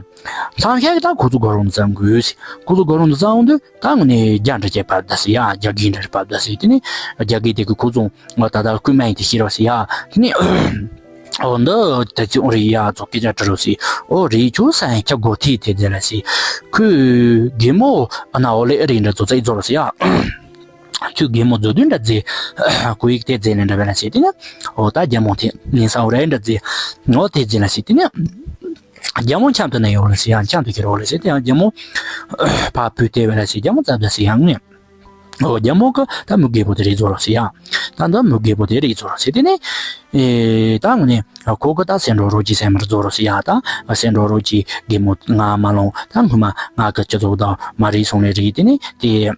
ཚང་ཤག་གི་ད་ཁོ་ཚོ་སྒོ་རུང་ཙམ་དགོས་སི་ཁོ་ཚོ་སྒོ་རུང་དུ་ཙང་འོང་དུས་ད་དངོས་ནི་རྒྱ་འདྲ་ཅེ་བབ་ད་སི་ཡ་རྒྱ་གི་འདྲ་རེ་བབ་ད་སི་དེ་ནི་རྒྱ་གི་དེ་གི་ཁོ་ཚོ་ད་ད་ཀུན་མ་ཡིན་དེ་ཤི་རོ་སི་ཡ་དེ་ནི། འོ་འདི་ད་ཅི་འོ་རི་ཡ་ཚོ་སྐད་ཆ་དྲི་རོ་སི། འོ་རི་ཆུ་ས་ཡང་ཁྱབ་དགོ་ཐི་དེ་དེ་ལ་སི། ཁོས་རྒན་མོ་ཨ་ན་འོ་ལེ་ཨ་རི་འདྲ་ཚོ་ཚ་ཡི་ཚོ་རོ་སི་ཡ། ཁྱོད་རྒན་མོ་མཛོ་དུས་འདྲ་རྫི། ཁོ་ཡིག་དེ་རྫི་ལེ་འདྲ་བེ་ལ་སི་དེ་ནི། འོ་ད་རྒྱ་མོ་དེ་ཉིན་ས་འོ་རེ་འདྲ་རྫི། འོ་དེ་རྫི་ལ་སི་དེ་ནི། རྒྱ་མོ་འཆམ་དུ་ན་ཡོ་ལ་སི་ཡ་འཆམ་དུ་ཁྱེར་འོ་ལ་སི་དེ་ཡང་རྒྱ་མོ། ཕ་བུ་དེ་བེ་ལ་སི་རྒྱ་མོ་ཙབ་ད་སི་ཡང་ནི། འོ་རྒྱ་མོ་གི་ད་མུ་གེ་པོ་དེ་རེད་བཟོ་རོགས་ཟེར་ཡ། ད་འདི་མུ་གེ་པོ་དེ་རེད་བཟོ་རོགས་ཟེར་དེ་ནས། ཨེ་ད་ངོ་ནས་ཁོ་གི་ད་སེ་འགྲོ་རོགས་ཀྱི་སེ་མར་བཟོ་རོགས་ཟེར་ཡ་ད། སེ་འགྲོ་རོགས་ཀྱི་རྒན་མོ་ང་མ་ལོང་ད་སྔོན་མ་ང་གི་སྤྱི་ཚོགས་དང་མ་རེད་སོང་ལེ་རེད་དེ་ནས་དེ།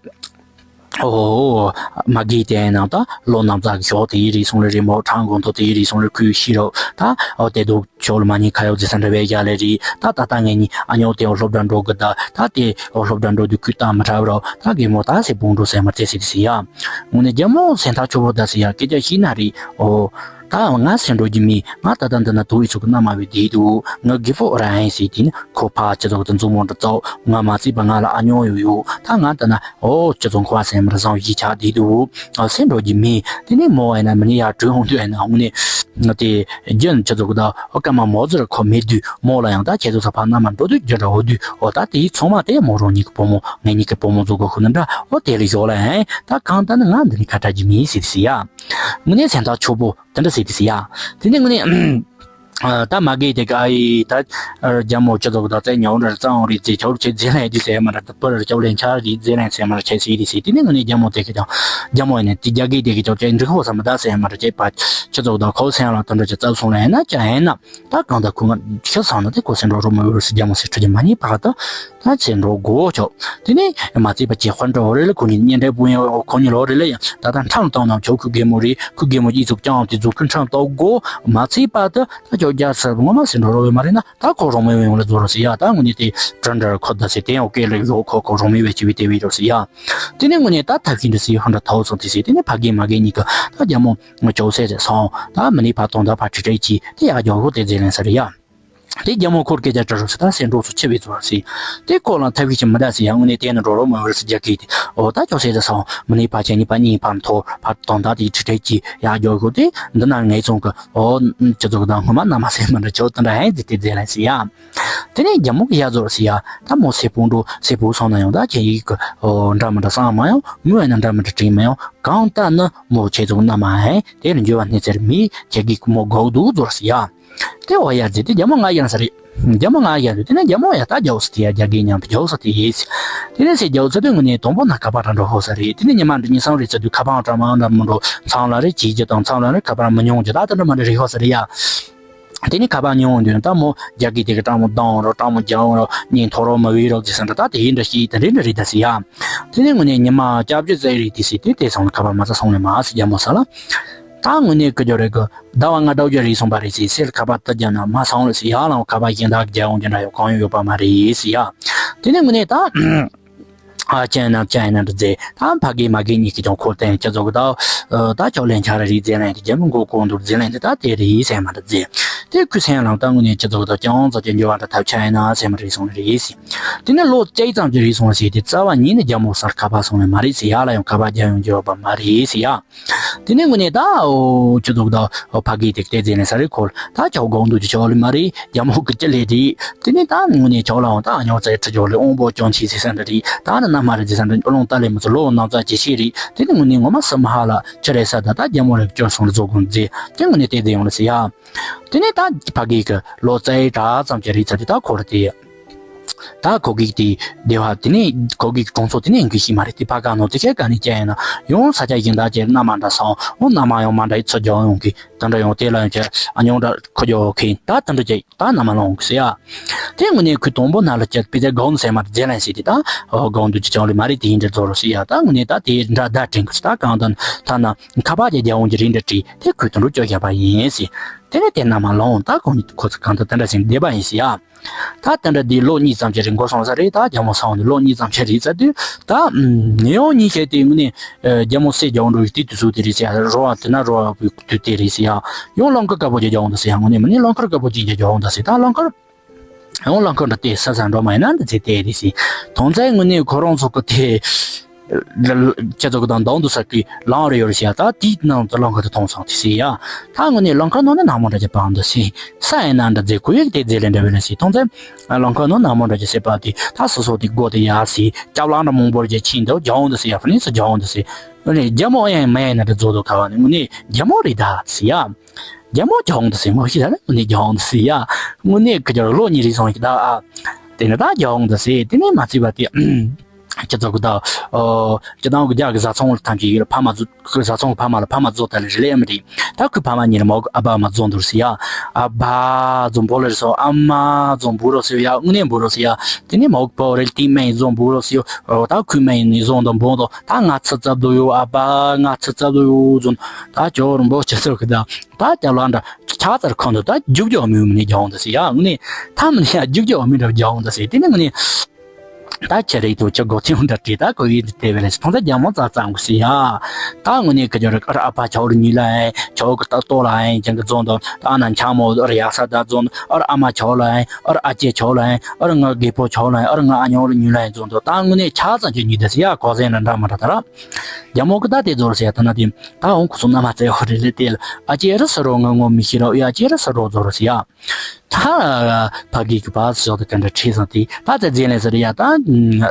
འོ་མ་གི་དེ་ནང་ད་ལོ་ནམ་ཟག་གི་ཞོགས་དེ་ཡི་རེད་སོང་ལེ་རེད་མོ་ཁྲང་དགོང་ཐོག་དེ་ཡི་རེད་སོང་ལེ་ཁུལ་ཤི་རོགས་ད། འོ་དེ་དུ། ཆོག་ལ་མ་ཉེས་ཁ་ཡོག་ཟེར་ས་འདྲ་བའི་རྒྱ་ལས་རེད་ད། ད་ལྟ་ངེད་གཉིས་ཨ་ཉོག་དེ་འོ་སློབ་གྲྭ་འགྲོ་གི་ད། ད་དེ་འོ་སློབ་གྲྭ་འགྲོ་དུས་ཁུལ་སྟངས་མི་འདྲ་བ་རོ། ད་རྒན་མོ་ད་སེ་བོང་འགྲོ་སེ་མར་དེ་སེ་དེ་སེ་ཡ། དངོས་གནས་རྒྱ་མོ་སེམས་ཐག་ཆོད་པོ་ད་སེ་ཡ་སྐད་ཆ་ཤི་ན་རེད་འོ། ད་ང་སེ་འགྲོ་རྒྱུ་མེད། ང་ད་ལྟ་འདི་ན་དུ་ཡི་ཚུགས་ཀྱི་ན་མ་བའི་དེ་དུ་ང་གི་ཕོ་ར་ཡིན་སེ་དེ་ནི་ཁོ་ཕ་སྤྱི་ཚོགས་དུ་མཛུབ་མོ་འདྲ་ཙོག་ང་མ་བརྩིས་པ་ང་ལ་ཨ་ཉོག་ཡོད་ཡོད་ད། ང་ད་ན་འོ་སྤྱི་ཚོགས་ཁོ་བ་སེ་མར་བཟང་ཡི་ཆ་དེ་དུ་སེ་འགྲོ་རྒྱུ་མེད། དེ་ནི་མོ་བ་ཡིན་ན་མི་ནི་ཡ་གྲོས་ཧོང་དུ་ཡིན་ན་དངོས་གནས། ང་དེ་རྒྱུན་ཆུ་ཚོད་དགུ་དང་ཨོ་སྐར་མ་མོ་ཟེར་ཁོ་མེད་དུས་མོ་ལ་ཡང་ད་ཁྱེད་ཚོ་ས་ཕ་མནའ་མ་འགྲོ་དུས་རྒྱུ་འདྲ་འོ་དུས་ཨོ་ད་དེའི་ཚང་མ་དེ་མོ་རང་ཉིད་ཀྱི་བུ་མོ་ངེད་གཉིས་ཀྱི་བུ་མོ་ཚོ་གོ་ཤུ་ན་འདྲ་ཨོ་དེ་ལས་ཞོག་ལ་ཨེ་ད་གང་ལྟར་ནི་ང་འདི་ནི་ཁ་གྲག་གི་མིན་ཟེར་ཟེར་ཡ། ངུ་ནས་སེམས་ཐག་ཆོད་པོ་དེ་འདྲ་ཟེར་དེ་ཟེར་ཡ། དེ་ནས་ངུ་ནས་ད་མ་གི་དེ་ག་ཨི་ད་རྒྱ་མོ་ཆུ་ཚོད་དགུ་དང་རྩེ་ཉོ་འདྲ་རྩང་རེད་ཟེར་ཆོག་ཆེ་རྫས་ལན་དུས་ཟེར་མ་འདྲ་ད་པར་ཆོག་ལན་ཆགས་རེད་རྫས་ལན་ཟེར་མ་འདྲ་ཆེ་ཟེར་དེ་ཟེར་དེ་ནས་ངུ་ནས་རྒྱ་མོ་དེ་ག་ཀྱང་རྒྱ་མོ་ཡིན་ནས་དེ་རྒྱ་གི་དེ་ག་ཆོག་ཆེ་འགྲིག་ཧོ་ས་མི་ད་ཟེར་མ་འདྲ་ཆེ་པ། ཁྱེད་ཚོ་དང་ཁོ་སེམས་ལ་དོན་འགྲོ་ཅིག་བཙལ་སོང་ལ་ཡིན་ན་ཅི་ཡིན་ན། ད་གང་ལྟར་ཁོ་ང་ཁྱེད་ཚང་ན་དེ་ཁོ་སེམས་འགྲོ་རོགས་མི་འོས་སུ་རྒྱ་མོ་སེ་ཁྲི་རྒྱ་མ་ཉེས་པ་དང་ད་སེམས་འགྲོ་དགོས་ཆོག་དེ་ནས་མ་ཚད་པ་ཅེ་དཔལ་འགྲོ་རེ་ལ་ཁོ་གཉིས་གཉེན་འབྲེལ་བུ་ཡང་ཁོ་གཉིས་ལོ་རེ་ལ་ཡང་ད་ལྟ་འཁྲམ་བཏང་ན་ཆོག་ཁུ་རྒན་མོ་རེད་ཁུ་རྒན་མོ་ཡིད་ཚུགས་ཀྱང་དེ་རྫུ་ཁུ་འཁྲམ་བཏང་དགོས་མ་ཚད་པ་དེ་ད་ཁྱོད་རྒྱ་སར་ངོ་མ་སེམས་འགྲོ་རོགས་མ་རེད་ན་ད་ཁོ་རོགས་མི་འོས་ཡོང་ལ་རྫུ་རོགས་སི་ཡ་ད་ངོ་ནས་དེ་དྲན་དྲར་ཁོ་ད་སེ་དེ་ཡང་སྐད་ལ་ཡོད་ཁོ་ཁོ་རོགས་མི་བས་ཅི་བས་དེ་བས་རོགས་སི་ཡ། དེ་ནས་དངོས་གནས་ད་ཐབས་ཤེས་འདྲ་སི་ཧོན་འདྲ་ཐའོ་སོང་དེ་སི་དེ་ནས་ཕ་གི་མ་གི་གཉིས་ཀ་ད་རྒྱ་མོ་ངོ་ཅོག་སེ་ཟེ་སོང་ད་མི་ནི་ཕ་དོང་ད་ཕ་ཁྲི་ཁྲི་ཅི་དེ་ཡག་རྒྱོ་ཧོ་དེ་ཟེ་ལན་ས་རི་ཡ། དེ་རྒྱ་མོ་ཁོར་སྐད་ཆ་དྲི་རོགས་སི་ད་སེ་འགྲོ་སུ་ཆེ་བའི་ཚོར་སི། དེ་ཁོ་ལ་ཐབས་ཤེས་ཅི་མི་ད་སི་ཡ་དངོས་གནས་དེ་ནི་འགྲོ་རོགས་མི་འོར་སི་རྒྱ་གི་དེ་ཨོ་ད་ཅོག་སེ་ཟེ་སོང་མི་ནི་ཕ་ཆེ་ནི་ཕ་གཉིས་ཕ་མཐོ་ཕ་དོང་ད་དེ་ཁྲི་ཁྲི་ཅི་ཡག་རྒྱོ་ཧོ་དེ་འདི་ན་ངའི་ཚོང་གི་ཨོ་ཅི་ཚོགས་ད་སྔོན་མ་ན་མ་སེ་མ་འདྲ་ཆོག་དེ་འདྲ་ཧན་ཟི་དེ་ཟེ་ལན་སི་ཡ། དེ་ནས་རྒྱ་མོ་གི་ཡ་ཟོར་སི་ཡ། ད་མོ་སེ་སྤུན་འགྲོ་སེ་སྤུན་སོང་ན་ཡང་ད་ཁྱེད་ཡིག་གི་འདྲ་མི་འདྲ་སང་མ་ཡང་མོ་ཡ་ན་འདྲ་མི་འདྲ་དྲིང་མ་ཡང་གང་ལྟར་ནི་མོ་ཁྱེད་ཚོ་རྣམ་མ་ཧེ་དེ་ནི་འགྱུར་བ་སྣེ་ཚེར་མི་ཁྱེད་ཀྱིས་མོ་གོག་འདུག་ཟོར་སི་ཡ། དེ་འོ་ཡ་ཟེར་དེ་རྒྱ་མོ་ང་ཡང་ས་རེད། རྒྱ་མོ་ང་ཡ་རེད་དེ་ནས་རྒྱ་མོ་ཡ་ད་རྒྱ་བོ་སི་དེ་ཡ་རྒྱ་གི་མཉམ་དུ་རྒྱ་བོ་སི་དེ་ཡིས། དེ་ནས་སེ་རྒྱ་བོ་སི་དེ་དངོས་གནས་དང་པོ་ན་ཁ་པར་འདྲ་འགྲོ་ཧོ་ས་རེད་དེ་ནས་ཉི་མ་འདྲ་གཉིས་སང་རེད་ཟེར་དུས་ཁ་པར་འདྲ་མ་འདྲ་མི་འགྲོ་ཚང་ལ་རེད་བྱེད་རྒྱུ་དང་ཚང་ལ་རེད་ཁ་པར་མི་ཉུང་རྒྱུ་ད་དེ་འདྲ་མ་འདྲ་རེད་ཧོ་ས་རེད་ཡ། དེ་ནི་ཁ་པར་ཉོ་འོང་དུས་ད་མོ་རྒྱ་གི་དེ་གི་སྤྲང་མོ་ལྡང་རོགས་སྤྲང་མོ་རྒྱག་རོགས་གཉིས་མཐོ་རོགས་མ་བི་རོགས་ཀྱི་སེམས་ད་དེ་ཡིན་འདྲ་ཞིག་དེ་འདྲ་འདྲ་རེད་ད་ཟེར་ཡ། དེ་ནི་དངོས་གནས་ཉི་མ་སྐྱབས་རྗེ་ཟེར་རེད་དེ་ཟེར་དེ་དེ་སོང་ལ་ཁ་པར་མ་ཚ་སོང་ལེ་མ་ཟེར་རྒྱ་མོ་ས་ལ། ད་དངོས་གནས་ཀི་ཇོ་རེ་གི་ཟླ་བ་ལྔ་དྲུག་ཅུ་རེད་སོང་པ་རེད་ཟེར་སེ་ལ་ཁ་པར་ད་རྒྱ་ན་མ་སོང་ལེ་ཟེར་ཡ་ལ་ཁ་པར་གཞན་དག་རྒྱག་འོང་རྒྱུ་འདྲ་ཡོད་གང་ཡོད་ཡོད་པ་མ་རེད་ཟེར་ཡ། དེ་ནི་དངོས་གནས་ད། ཨ་ཅན་ན་ཅན་ན་འདྲ་ཟེ། ད་ཕ་གི་མ་གི་གཉིས་ཀྱི་ཀྱང་འཁོར་དེ་ཁྱེད་ཚོ་གི་ད། ད་ཁྱོད་ལན་ཆགས་རེད་ཟེ་ལན་དེ་རྒྱ་མི་མགོ་གོང་དུ་ཟེ་ལན་དེ་ད་དེ་རེད་ཟེ་མ་འདྲ་ཟེ། དེ་ཁུ་སེང་ལང་ད་དངོས་གནས་ཁྱེད་ཚོ་གི་ད་ཅང་ཚོ་ཀྱི་འགྱུར་བ་འདྲ་ཐབས་ཆག་ཡིན་ན་ཟེ་མ་རེད་སོང་རེད་ཟེ། དེ་ནས་ལོ་བཅུ་ཙམ་གྱི་རེད་སོང་ཟེ་དེ་རྩ་བ་ཉིད་ནས་རྒྱ་མོ་སར་ཁ་པར་སོང་ལེ་མ་རེད་ཟེ་ཡ་ལ་ཡང་ཁ་པར་རྒྱག་ཡོང་རྒྱུ་ཡོད་པ་མ་རེད་ཟེ་ཡ། དེ་ནས་དངོས་གནས་ད་ཨོ་ཁྱེད་ཚོ་གི་ད་ཕ་གི་དེ་དེ་ཟེ་ལན་ས་རེད་ཁོལ་ད་ཁྱོད་གོང་དུ་ཅི་ཆོག་ལེ་མ་རེད། རྒྱ་མོ་གི་ཅི་ལས་རེད། དེ་ནས་ད་དངོས་གནས་ཆོག་ལའང་ད་ཉོ་ཚེ་ཁྲི་ཆོག་ལེ་དབང་པོ་སྐྱོན་ཆེ་ཟེར་ས་འདྲ་རེད། ད་ནི་ན་མ་རེད་ཟེར་ས་འདྲ་ཨ་ལོང་ད་ལེ་མི་ཚོ་ལོ་ནང་ཚ་ཇེ་ཆེ་རེད། དེ་ནས་དངོས་གནས་ངོ་མ་སི་མ་ཧ་ལ་ཆི་རེད་ས་ད་ད་རྒྱ་མོ་རེ་སྐྱོར་སོང་ལེ་བཟོ་དགོས་མཛེས། དེ་དངོས་གནས་དེ་དེ་ཡོང་ལེ་ཟེར་ཡ། དེ་ནས་ད་ཕ་གི་གི་ལོ་ཙཱའི་གྲྭ་ཙམ་གྱི་རེད་ཚ་དེ་ད་ཁོ་རེ་དེ། ད་ཁོ་གིས་དེ་སྡེ་བ་དེ་ནས་ཁོ་གིས་གྲོང་ཚོ་དེ་ནས་འགུལ་ཤེས་མ་རེད། དེ་ཕ་ག་ནོ་དེ་ཁྱེད་ག་ནས་ཀྱང་ཡིན་ན་ཡང་ས་ཆ་གཞན་དག་ཅིག་མནའ་མ་འདྲ་སོང་། འོ་མནའ་མ་ཡང་མ་འདྲ་ཡི་ཚུར་རྒྱག་ཡོང་གི་དེ་འདྲ་ཡང་དེ་ལ་ཡང་ཅིག་ཨ་ཉོང་འདྲ་ཁོ་རྒྱག་ཡོང་གི་ད་དེ་འདྲ་ཅིག་ད་མནའ་མ་ལོང་གི་ཟེར་ཡ། དེ་དངོས་གནས་ཁོས་དང་པོ་ན་ལ་ཅིག་དཔེ་ཆ་སྒང་ཟེར་མ་རེད། རྗེས་ལན་ཟེར་དེ་ད་སྒང་དུ་ཅི་ཅང་ལས་མ་རེད། དེ་ཡིན་འདྲ་བཟོ་རོགས་ཟེར་ཡ། ད་དངོས་གནས་ད་དེ་འདྲ་བརྡ་དྲན་གི་ཟེར། ད་གང་ལྟར་ཐ་ན་ཁ་པར་གྱི་རྒྱག་འོང་གི་རིགས་འདྲ་བྲིས་དེ་ཁོས་དེ་འདྲ་བཅོས་བཞག་པ་ཡིན་ཟེར། དེ་ནས་དེ་མནའ་མ་ལོང་ད་ཁོ་ཁོ་ཚོ་གང་ལྟར་དེ་འདྲ་ཟེར་བསྡད་པ་ཡིན་ཟེར་ཡ། ད་དེ་འདྲ་འདི་ལོ་གཉིས་ཙམ་ཞིག་རིང་འགོར་སོང་ས་རེད། ད་རྒྱ་མོ་སང་ནས་ལོ་གཉིས་ཙམ་ཞིག་རིང་ཚར་དུས་ད་ངས་ཡང་གཉིས་ཤད་དེ་དངོས་གནས་རྒྱ་མོ་སེ་རྒྱག་འགྲོ་ཡི་དེ་དུས་ཚོད་དེ་རེད་ཟེར་ཡ། རོ་བ་དེ་ན་རོ་བ་བུ་དུས་དེ་རེད་ཟེར་ཡ། ཡང་རླངས་འཁོར་དཀར་པོ་ཅིག་རྒྱག་འོང་ད་ཟེར་ཡ། དངོས་གནས་མིན་ནས་རླངས་འཁོར་དཀར་པོ་ཅིག་རྒྱག་འོང་ད་ཟེར། ད་རླངས་འཁོར་ཡང་རླངས་འཁོར་འདྲ་དེ་ས་ས་འགྲོ་མ་ཡིན་ན་འདི་ཚེ་དེ་རེད་ཟེར། དོན་ཚན་དངོས་གནས་ཁོ་རང་ཚོ་གི་དེ། ཁྱེད་ཚོ་གི་དང་མདང་དུ་ས་ཀི་ལང་རེ་ཡོད་རེད་ཟེར་ཡ། ད་དེའི་ནང་དུ་རླངས་འཁོར་དེ་མཐོང་སོང་དེ་ཟེར་ཡ། ད་དངོས་གནས་རླངས་འཁོར་ནང་ནས་ནག་མོ་འདྲ་ཅིག་བབས་འདུག་ཟེར། ས་ཡིན་ན་འདྲ་རྫས་ཁོ་ཡིག་དེ་རྫས་ལས་འདྲ་བས་ན་ཟེར། མཐོང་ཚེ་རླངས་འཁོར་ནང་ནག་མོ་འདྲ་ཅིག་ཟེར་པ་དེ་ད་སོ་སོ་དེ་སྒོ་དེ་ཡར་ཟེར། སྐྱབས་ལ་འདྲ་མང་པོ་ཅིག་ཕྱིན་འདུག་རྒྱག་འོང་འདུག་ཟེར་ཡ། ཕ་ནི་སུ་རྒྱག་འོང་འདུག་ཟེར། དངོས་གནས་རྒྱ་མོ་ཨེ་ཡང་མ་ཡིན་ན་འདྲ་བཟོ་འདུག་ག་བ་ནི་དངོས་གནས་རྒྱ་མོ་རེད་ད་ཟེར་ཡ། རྒྱ་མོ་རྒྱག་འོང་འདུག་ཟེར། ངོ་ཤེས་ད་ནི་དངོས་གནས་རྒྱག་འོང་འདུག་ཟེར་ཡ། དངོས་གནས་ཁི་རྒྱ་ལོ་གཉིས་རིང་སོང་ཡིན་ད་ཨ། དེ་ནས་ད་རྒྱག་འོང་འདུག་ཟེར། དེ་ནས་མ་ཚིག་པ་དེ། སྤྱི་ཚོགས་ཀྱི་ད། སྤྱི་བཏང་གི་རྒྱ་གི་བཟའ་ཚང་ལ་ཐམས་ཅད་ཡོད་ལ་ཕ་མ་ཚོ་བཟའ་ཚང་གི་ཕ་མ་ལ་ཕ་མ་ཚོ་ད་ལ་རི་ལས་མི་རིགས། ད་ཁོའི་ཕ་མ་གཉིས་ལ་མོ་ཨ་ཕ་མ་ཚོ་འདུག་ཟེར་ཡ། ཨ་ཕ་ཚོ་འབོ་ལ་རེ་སོ། ཨ་མ་ཚོ་འབུ་རོ་ཟེར་ཡ། དངོས་གནས་འབུ་རོ་ཟེར་ཡ། དེ་ནས་མོ་བོ་རེ་ཏི་མེ་ཡིན་ཚོ་འབུ་རོ་ཟེར་ཡོ། ད་ཁོའི་མེ་ཡིན་ནི་ཚོ་འདུག་འབོ་འདུག་ད་ང་ཚི་ཚབ་འདུག་ཡོ། ཨ་ཕ་ང་ཚི་ཚབ་འདུག་ཡོ་ཚོ། ད་ཅོ་རུ་འབོ་སྤྱི་ཚོགས་ཀྱི་ད་ད་རྒྱ་ལ་འདྲ་ཆ་ཚར་ཁོང་འདུག་ད་རྒྱུག་རྒྱུ་མི་མི་ནས་རྒྱག་འོང་འདུག་ཟེར་ཡ། དངོས་གནས་ད་མི་ནས་ཡ་རྒྱུག་རྒྱུ་མི་འདྲ་རྒྱག་འོང་འདུག་ཟེར། དེ་ནས་དངོས་གནས། ད་ཁྱེད་རེད་དོ་ཁྱེད་སྒོ་ཐེངས་འདྲ་བྲིས་ད་ཁོ་ཡིན་དེ་བས་ལས་མཐོང་ད་རྒྱ་མོ་རྩ་རྩ་འགུ་སི་ཡ། ད་དངོས་གནས་ཁ་ཅོ་རེ་ཨར་ཨ་ཕ་ཆའོ་རེ་ཉི་ལ་ཨེ་ཆའོ་གི་ད་ལྟོ་ལ་ཨེ་ཅང་གི་རྫོང་དོ་ད་ཨ་ན་འཆང་མོ་རེ་ཡག་ས་ད་རྫོང་ཨར་ཨ་མ་ཆའོ་ལ་ཨེ་ཨར་ཨ་ཅེ་ཆའོ་ལ་ཨེ་ཨར་ང་རྒད་པོ་ཆའོ་ལ་ཨེ་ཨར་ང་ཨ་ཉོ་རེ་ཉི་ལ་ཨེ་རྫོང་དོ་ད་དངོས་གནས་ཆ་ཚང་གི་ཉི་ད་སི་ཡ་གོ་ཟེ་ན་འདྲ་མ་འདྲ་ད་ར། རྒྱ་མོ་གི་ད་དེ་རྫོང་རེ་སི་ཡ་ད་ན་དེ་ད་འོང་ཁུ་སུ་ན་མ་ཙེ་ཧོ་རེ་ལེ་དེ་ལ་ཨ་ཅེ་རེ་ས་རོ་ང་ངོ་མི་ཤི་རོ་ཨ་ཅེ་རེ་ས་རོ་རྫོང་རེ་སི་ཡ། ད་ཕ་གི་གི་བ་ཟོག་དེ་ག་འདྲ་ཁྲིད་སོང་དེ་ད་ཙེ་རྫས་ལེན་ས་རེད་ཡ། ད་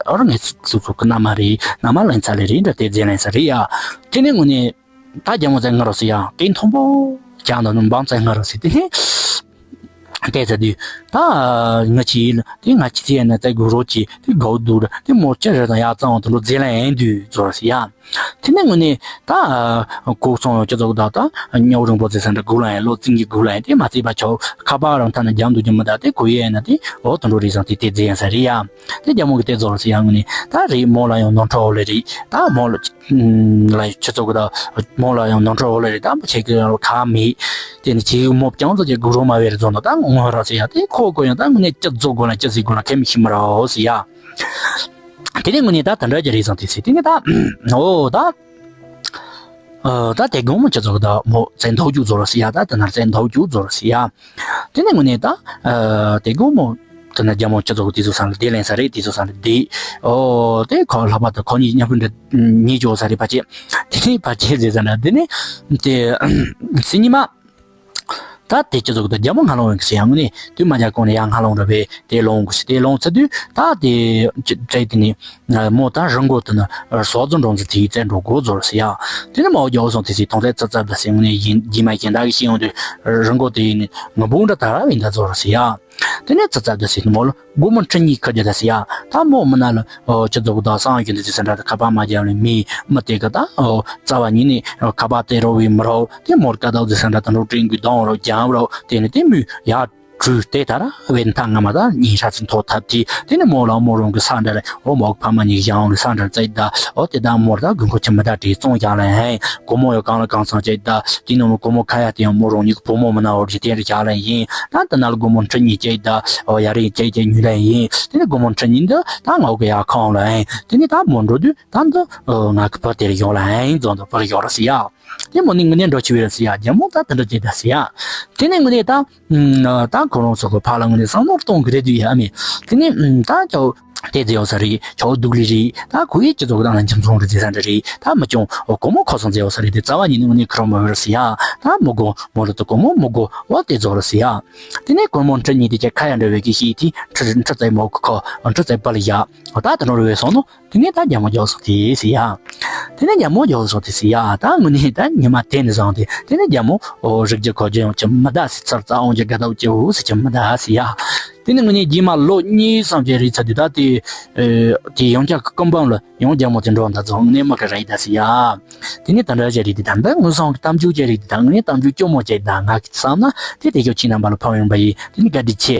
ཨོ་ར་ངས་སུ་སུ་གི་མནའ་མ་རེད། མནའ་མ་ལེན་ཚ་ལེ་རེད་འདྲ་དེ་རྫས་ལེན་ས་རེད་ཡ། དེ་ནས་དངོས་གནས་ད་རྒྱ་མོ་ཙེ་ང་རོ་སི་ཡ་དེ་མཐོན་པོ་ཀྱང་ད་ནུ་འབངས་ཙེ་ང་རོ་སི་དེ་ནས་དེ་ཚ་དུས་ད་ང་ཆི་ཡིན་དེ་ང་ཆི་ཚེ་ཡ་ན་ཙེ་གུ་རོ་ཆི་དེ་གའུ་དུ་ར་དེ་མོ་ཅི་རེད་དང་ཡ་ཙང་དུ་འགྲོ་རྫས་ལེན་ཡིན་དུས་ཚོ་ར་སི་ཡ། དེ་ནས་དངོས་གནས་ད་གོ་སོང་ཡོད་ཅི་ཚོགས་ད་ད་སྨྱོ་རིང་པོ་ཟེར་ས་འདྲ་དགུ་ལ་ཡང་ལོ་ཙིང་གི་དགུ་ལ་ཡང་དེ་མ་བརྩིས་པ་ཆོག་ཁ་པར་རང་ཐ་ན་རྒྱང་དུ་རྒྱུ་མི་ད་དེ་གོ་ཡས་ན་དེ་འོ་དུ་འགྲོ་རེད་ཟེར་དེ་དེ་རྫས་ཡང་ས་རེད་ཡ། དེ་རྒྱ་མོ་གི་དེ་ཚོགས་ལ་ཟེར་ཡ་དངོས་གནས་ད་རེད་མོ་ལ་ཡང་ནོར་འཁྲུལ་འོ་ལེ་རེད། ད་མོ་ལ་ལ་ཆི་ཚོགས་གི་ད་མོ་ལ་ཡང་ནོར་འཁྲུལ་འོ་ལེ་རེད། ད་མོ་ཆེ་གི་ཁ་མེད། དེ་ནི་ཆེ་གི་མོ་རྐྱང་ཚོ་ཆེ་གུ་རོ་མ་བེ་རེད་ཚོགས་ན་ད་ངོ་ར་ཟེར་ཡ་དེ་ཁོ་གོ་ཡང་ད་དངོས་གནས་ཅི་ཚོགས་གོ་ལ་ཅི་ཟེར་གོ་ལ་ཁེ་མི་ཤི་མ་ར་འོ་ཟེར་ཡ། དེ་ནས་དངོས་གནས་ད་དེ་འདྲ་ཅིག་རེད་བསམ་དེ་ཚེ་དེ་ནས་ད་འོ་ད་ཨ་ད་དེ་དགོང་མོ་ཁྱེད་ཚོ་གི་ད་མོ་ཙེ་མདོག་རྒྱུག་རྫོགས་རོགས་ཟེར་ཡ། ད་དེ་ན་ཙེ་མདོག་རྒྱུག་རྫོགས་རོགས་ཟེར་ཡ། དེ་ནས་དངོས་གནས་ད་ཨ་དེ་དགོང་མོ་དེ་ན་རྒྱ་མོ་ཁྱེད་ཚོ་གི་དེ་ཚོ་ས་ལ་བསྡད་ལེན་ས་རེད། དེ་ཚོ་ས་ལ་བསྡད་ཨོ་དེ་ཁོ་ལྷག་པ་དང་ཁོ་གཉིས་མཉམ་པོ་འདྲ་ཉེ་འཇོག་ས་རེད་ཕ་ཆེ། དེ་ནས་ཕ་ཆེ་ཟེར་ས་འདྲ་དེ་ནས་དེ་སི་ཉི་མ། ད་དེ་ཅི་ཟུག་ད་རྒྱ་མོ་ང་ལོང་ཡོང་གི་ཟེར་ཡང་ངུ་ནས་དུས་མ་རྒྱ་གོང་ནས་ཡང་ང་ལོང་ར་བས་དེ་ལོང་གི་ཟེར། དེ་ལོང་ཚ་དུས་ད་དེ་ཅི་ཙེ་དེ་ནི་མོ་ད་རང་མགོ་དེ་ན་སོ་ཙོ་འགྲོ་ཚེ་དེའི་ཙེ་འགྲོ་དགོས་ཟོར་ཟེར་ཡ། དེ་ནི་མོ་རྒྱ་བོ་སོང་དེ་ཟེར་ཐོང་ཚེ་ཙ་ཙ་ད་ཟེར་ངུ་ནས་ཡིན་རྗེས་མ་གཞན་དག་གི་ཤེས་ཡོང་དུས་རང་མགོ་དེ་ཡིན་ནི་ང་བུ་འདྲ་ད་ར་བས་འདའ་ཟོར་ཟེར་ཡ། དེ་ནས་ཙ་ཙ་ད་ཟེར་ནི་མོ་ལ། སྒོར་མོ་ཁྲི་གཉིས་ཁ་རྒྱ་ད་ཟེར་ཡ། ད་མོ་མི་ན་ལ་ཨོ་ཅི་ཙོག་ད་སང་ཡོད་འདི་ཟེར་འདྲ་ད་ཁ་པར་མ་རྒྱབ་ལ་མི་མི་དེ་ག་ད་ཨོ་རྩ་བ་ཉིད་ནས་ཁ་པར་དེ་རོ་བའི་མི་རོ་དེ་མོར་ཀ་ད་ཟེར་འདྲ་ད་འགྲོ་དྲན་གི་གདོང་རོ་རྒྱང་རོ་དེ་ནི་དེ་མི་ཡ་གྲུ་དེ་ད་ར་བའི་མཐའ་ང་མ་ད་ཉིན་ཧྲ་ཚིན་ཐོ་ཐབ་དེ་དེ་ནི་མོ་ལ་མོ་རང་གི་ས་འདྲ་ལ་ཨོ་མོ་ཕ་མ་གཉིས་བཞང་ལ་ས་འདྲ་ཙེ་ད་ཨོ་དེ་ད་མོར་ད་དགུན་ཁོ་ཆི་མི་ད་དྲི་བཙོང་རྒྱག་ལ་ཧེ་གོ་མོ་ཡོ་གང་ལ་གང་སང་ཙེ་ད་དེ་ནི་མོ་གོ་མོ་ཁ་ཡ་དེ་ཡང་མོ་རང་ཉིད་གི་བུ་མོ་མི་ན་འོར་གྱི་དེ་ར་རྒྱག་ལ་ཡིན། ད་ད་ན་ལ་སྒོར་མོ་ཁྲི་གཉིས་སྐྱེས་ད། ཨོ་ཡ་རེ་སྐྱེས་སྐྱེས་ཉུལ་ལ་ཡིན། དེ་ནས་སྒོར་མོ་ཁྲི་གཉིས་འདི་ད་ང་འོ་གི་ཡ་ཁང་ལ་ཡིན། དེ་ནས་ད་མོ་འགྲོ་དུས་ད་འདི་ང་གི་བུ་དེར་ཡོང་ལ་ཡིན་ཙང་དུ་བུར་ཡོང་ར་སི་ཡ། དེ་མོ་ནི་དངོས་གནས་འགྲོ་ཆི་བའི་ར་སི་ཡ། རྒྱ་མོ་ད་དེ་འདྲ་བྱེད་ད་སི་ཡ། དེ་ནས་དངོས་གནས་ད་ད་ཁོ་རང་ཚོ་གི་ཕ་ལ་དངོས་གནས་བསམ་བློ་གཏོང་གི་རེད་དུས་ཡ་མེད། དེ་ནས་ད་ཅོ་དེ་ཛེ་ཡོ་ས་རེད། ཆའོ་སྡུག་ལི་རེད། ད་ཁོ་ཡི་སྤྱི་ཚོགས་དང་ལ་འཆམ་ཚོང་རེད་ཟེར་ས་འདྲ་རེད། ད་མི་ཅུང་ཨོ་གོ་མོ་ཁོ་སང་ཛེ་ཡོ་ས་རེད། དེ་རྩ་བ་ཉིད་ནས་དངོས་གནས་ཁོ་རང་མོ་བེར་སི་ཡ། ད་མོ་གོ་མོ་ལ་ད་གོ་མོ་མོ་གོ་ཨོ་དེ་ཛོ་ར་སི་ཡ། དེ་ནས་གོར་མོ་ཁྲི་གཉིས་དེ་ཅག་ཁ་ཡ་འདྲ་བའི་གི་ཤི་དེ་ཁྲི་ཁྲི་ཙེ་མོ་གོ་ཁོ་ཁྲི་ཙེ་པ་ལ་ཡ། ཨོ་ད་དེ་ནོ་ར་བའི་སོང་ནོ། དེ་ནས་ད་རྒྱ་མོ་རྒྱག་སོང་དེ་སི་ཡ། དེ་ནས་རྒྱ་མོ་རྒྱག་སོང་དེ་སི་ཡ། ད་དངོས་གནས་ད་ཉི་མ་དེ་ནས་བཟུང་སྟེ་དེ་ནས་རྒྱ་མོ་ཨོ་རིག་རྒྱུ་གོ་རྒྱུ་ཡོང་ཅི་མི་ད་སི་ཚར་རྩ་འོང་རྒྱུ་དགའ་ད་ཅི་འུ་སི་ཅི་མི་ད་སི་ཡ། དེ་ནས་དངོས་གནས་རྗེས་མ་ལོ་གཉིས་ཙམ་ཅིག་རེད་ཚར་དུས་ད་དེ་ཨེ་དེ་ཡང་བསྐྱར་སྐུ་འབུམ་ལ་ཡང་རྒྱལ་མོ་དེ་འགྲོ་འདུག་ཚོ་དངོས་གནས་མི་ག་རེ་ཡིན་ད་ཟེར་ཡ། དེ་ནས་དེ་འདྲ་ཅིག་རེད། དེ་ད་ལྟ་དངོས་སུ་གཏམ་རྒྱུད་ཅིག་རེད། དེ་ད་དངོས་གནས་གཏམ་རྒྱུད་སྐྱོ་མོ་ཅིག་ད་ང་གིས་བསམ་ན་དེ་དེ་ཞོག་ཁྱེད་རྣམ་པ་ལ་ཕན་ཡོང་པ་ཡིན། དེ་ནས་བཀའ་དྲིན་ཆེ།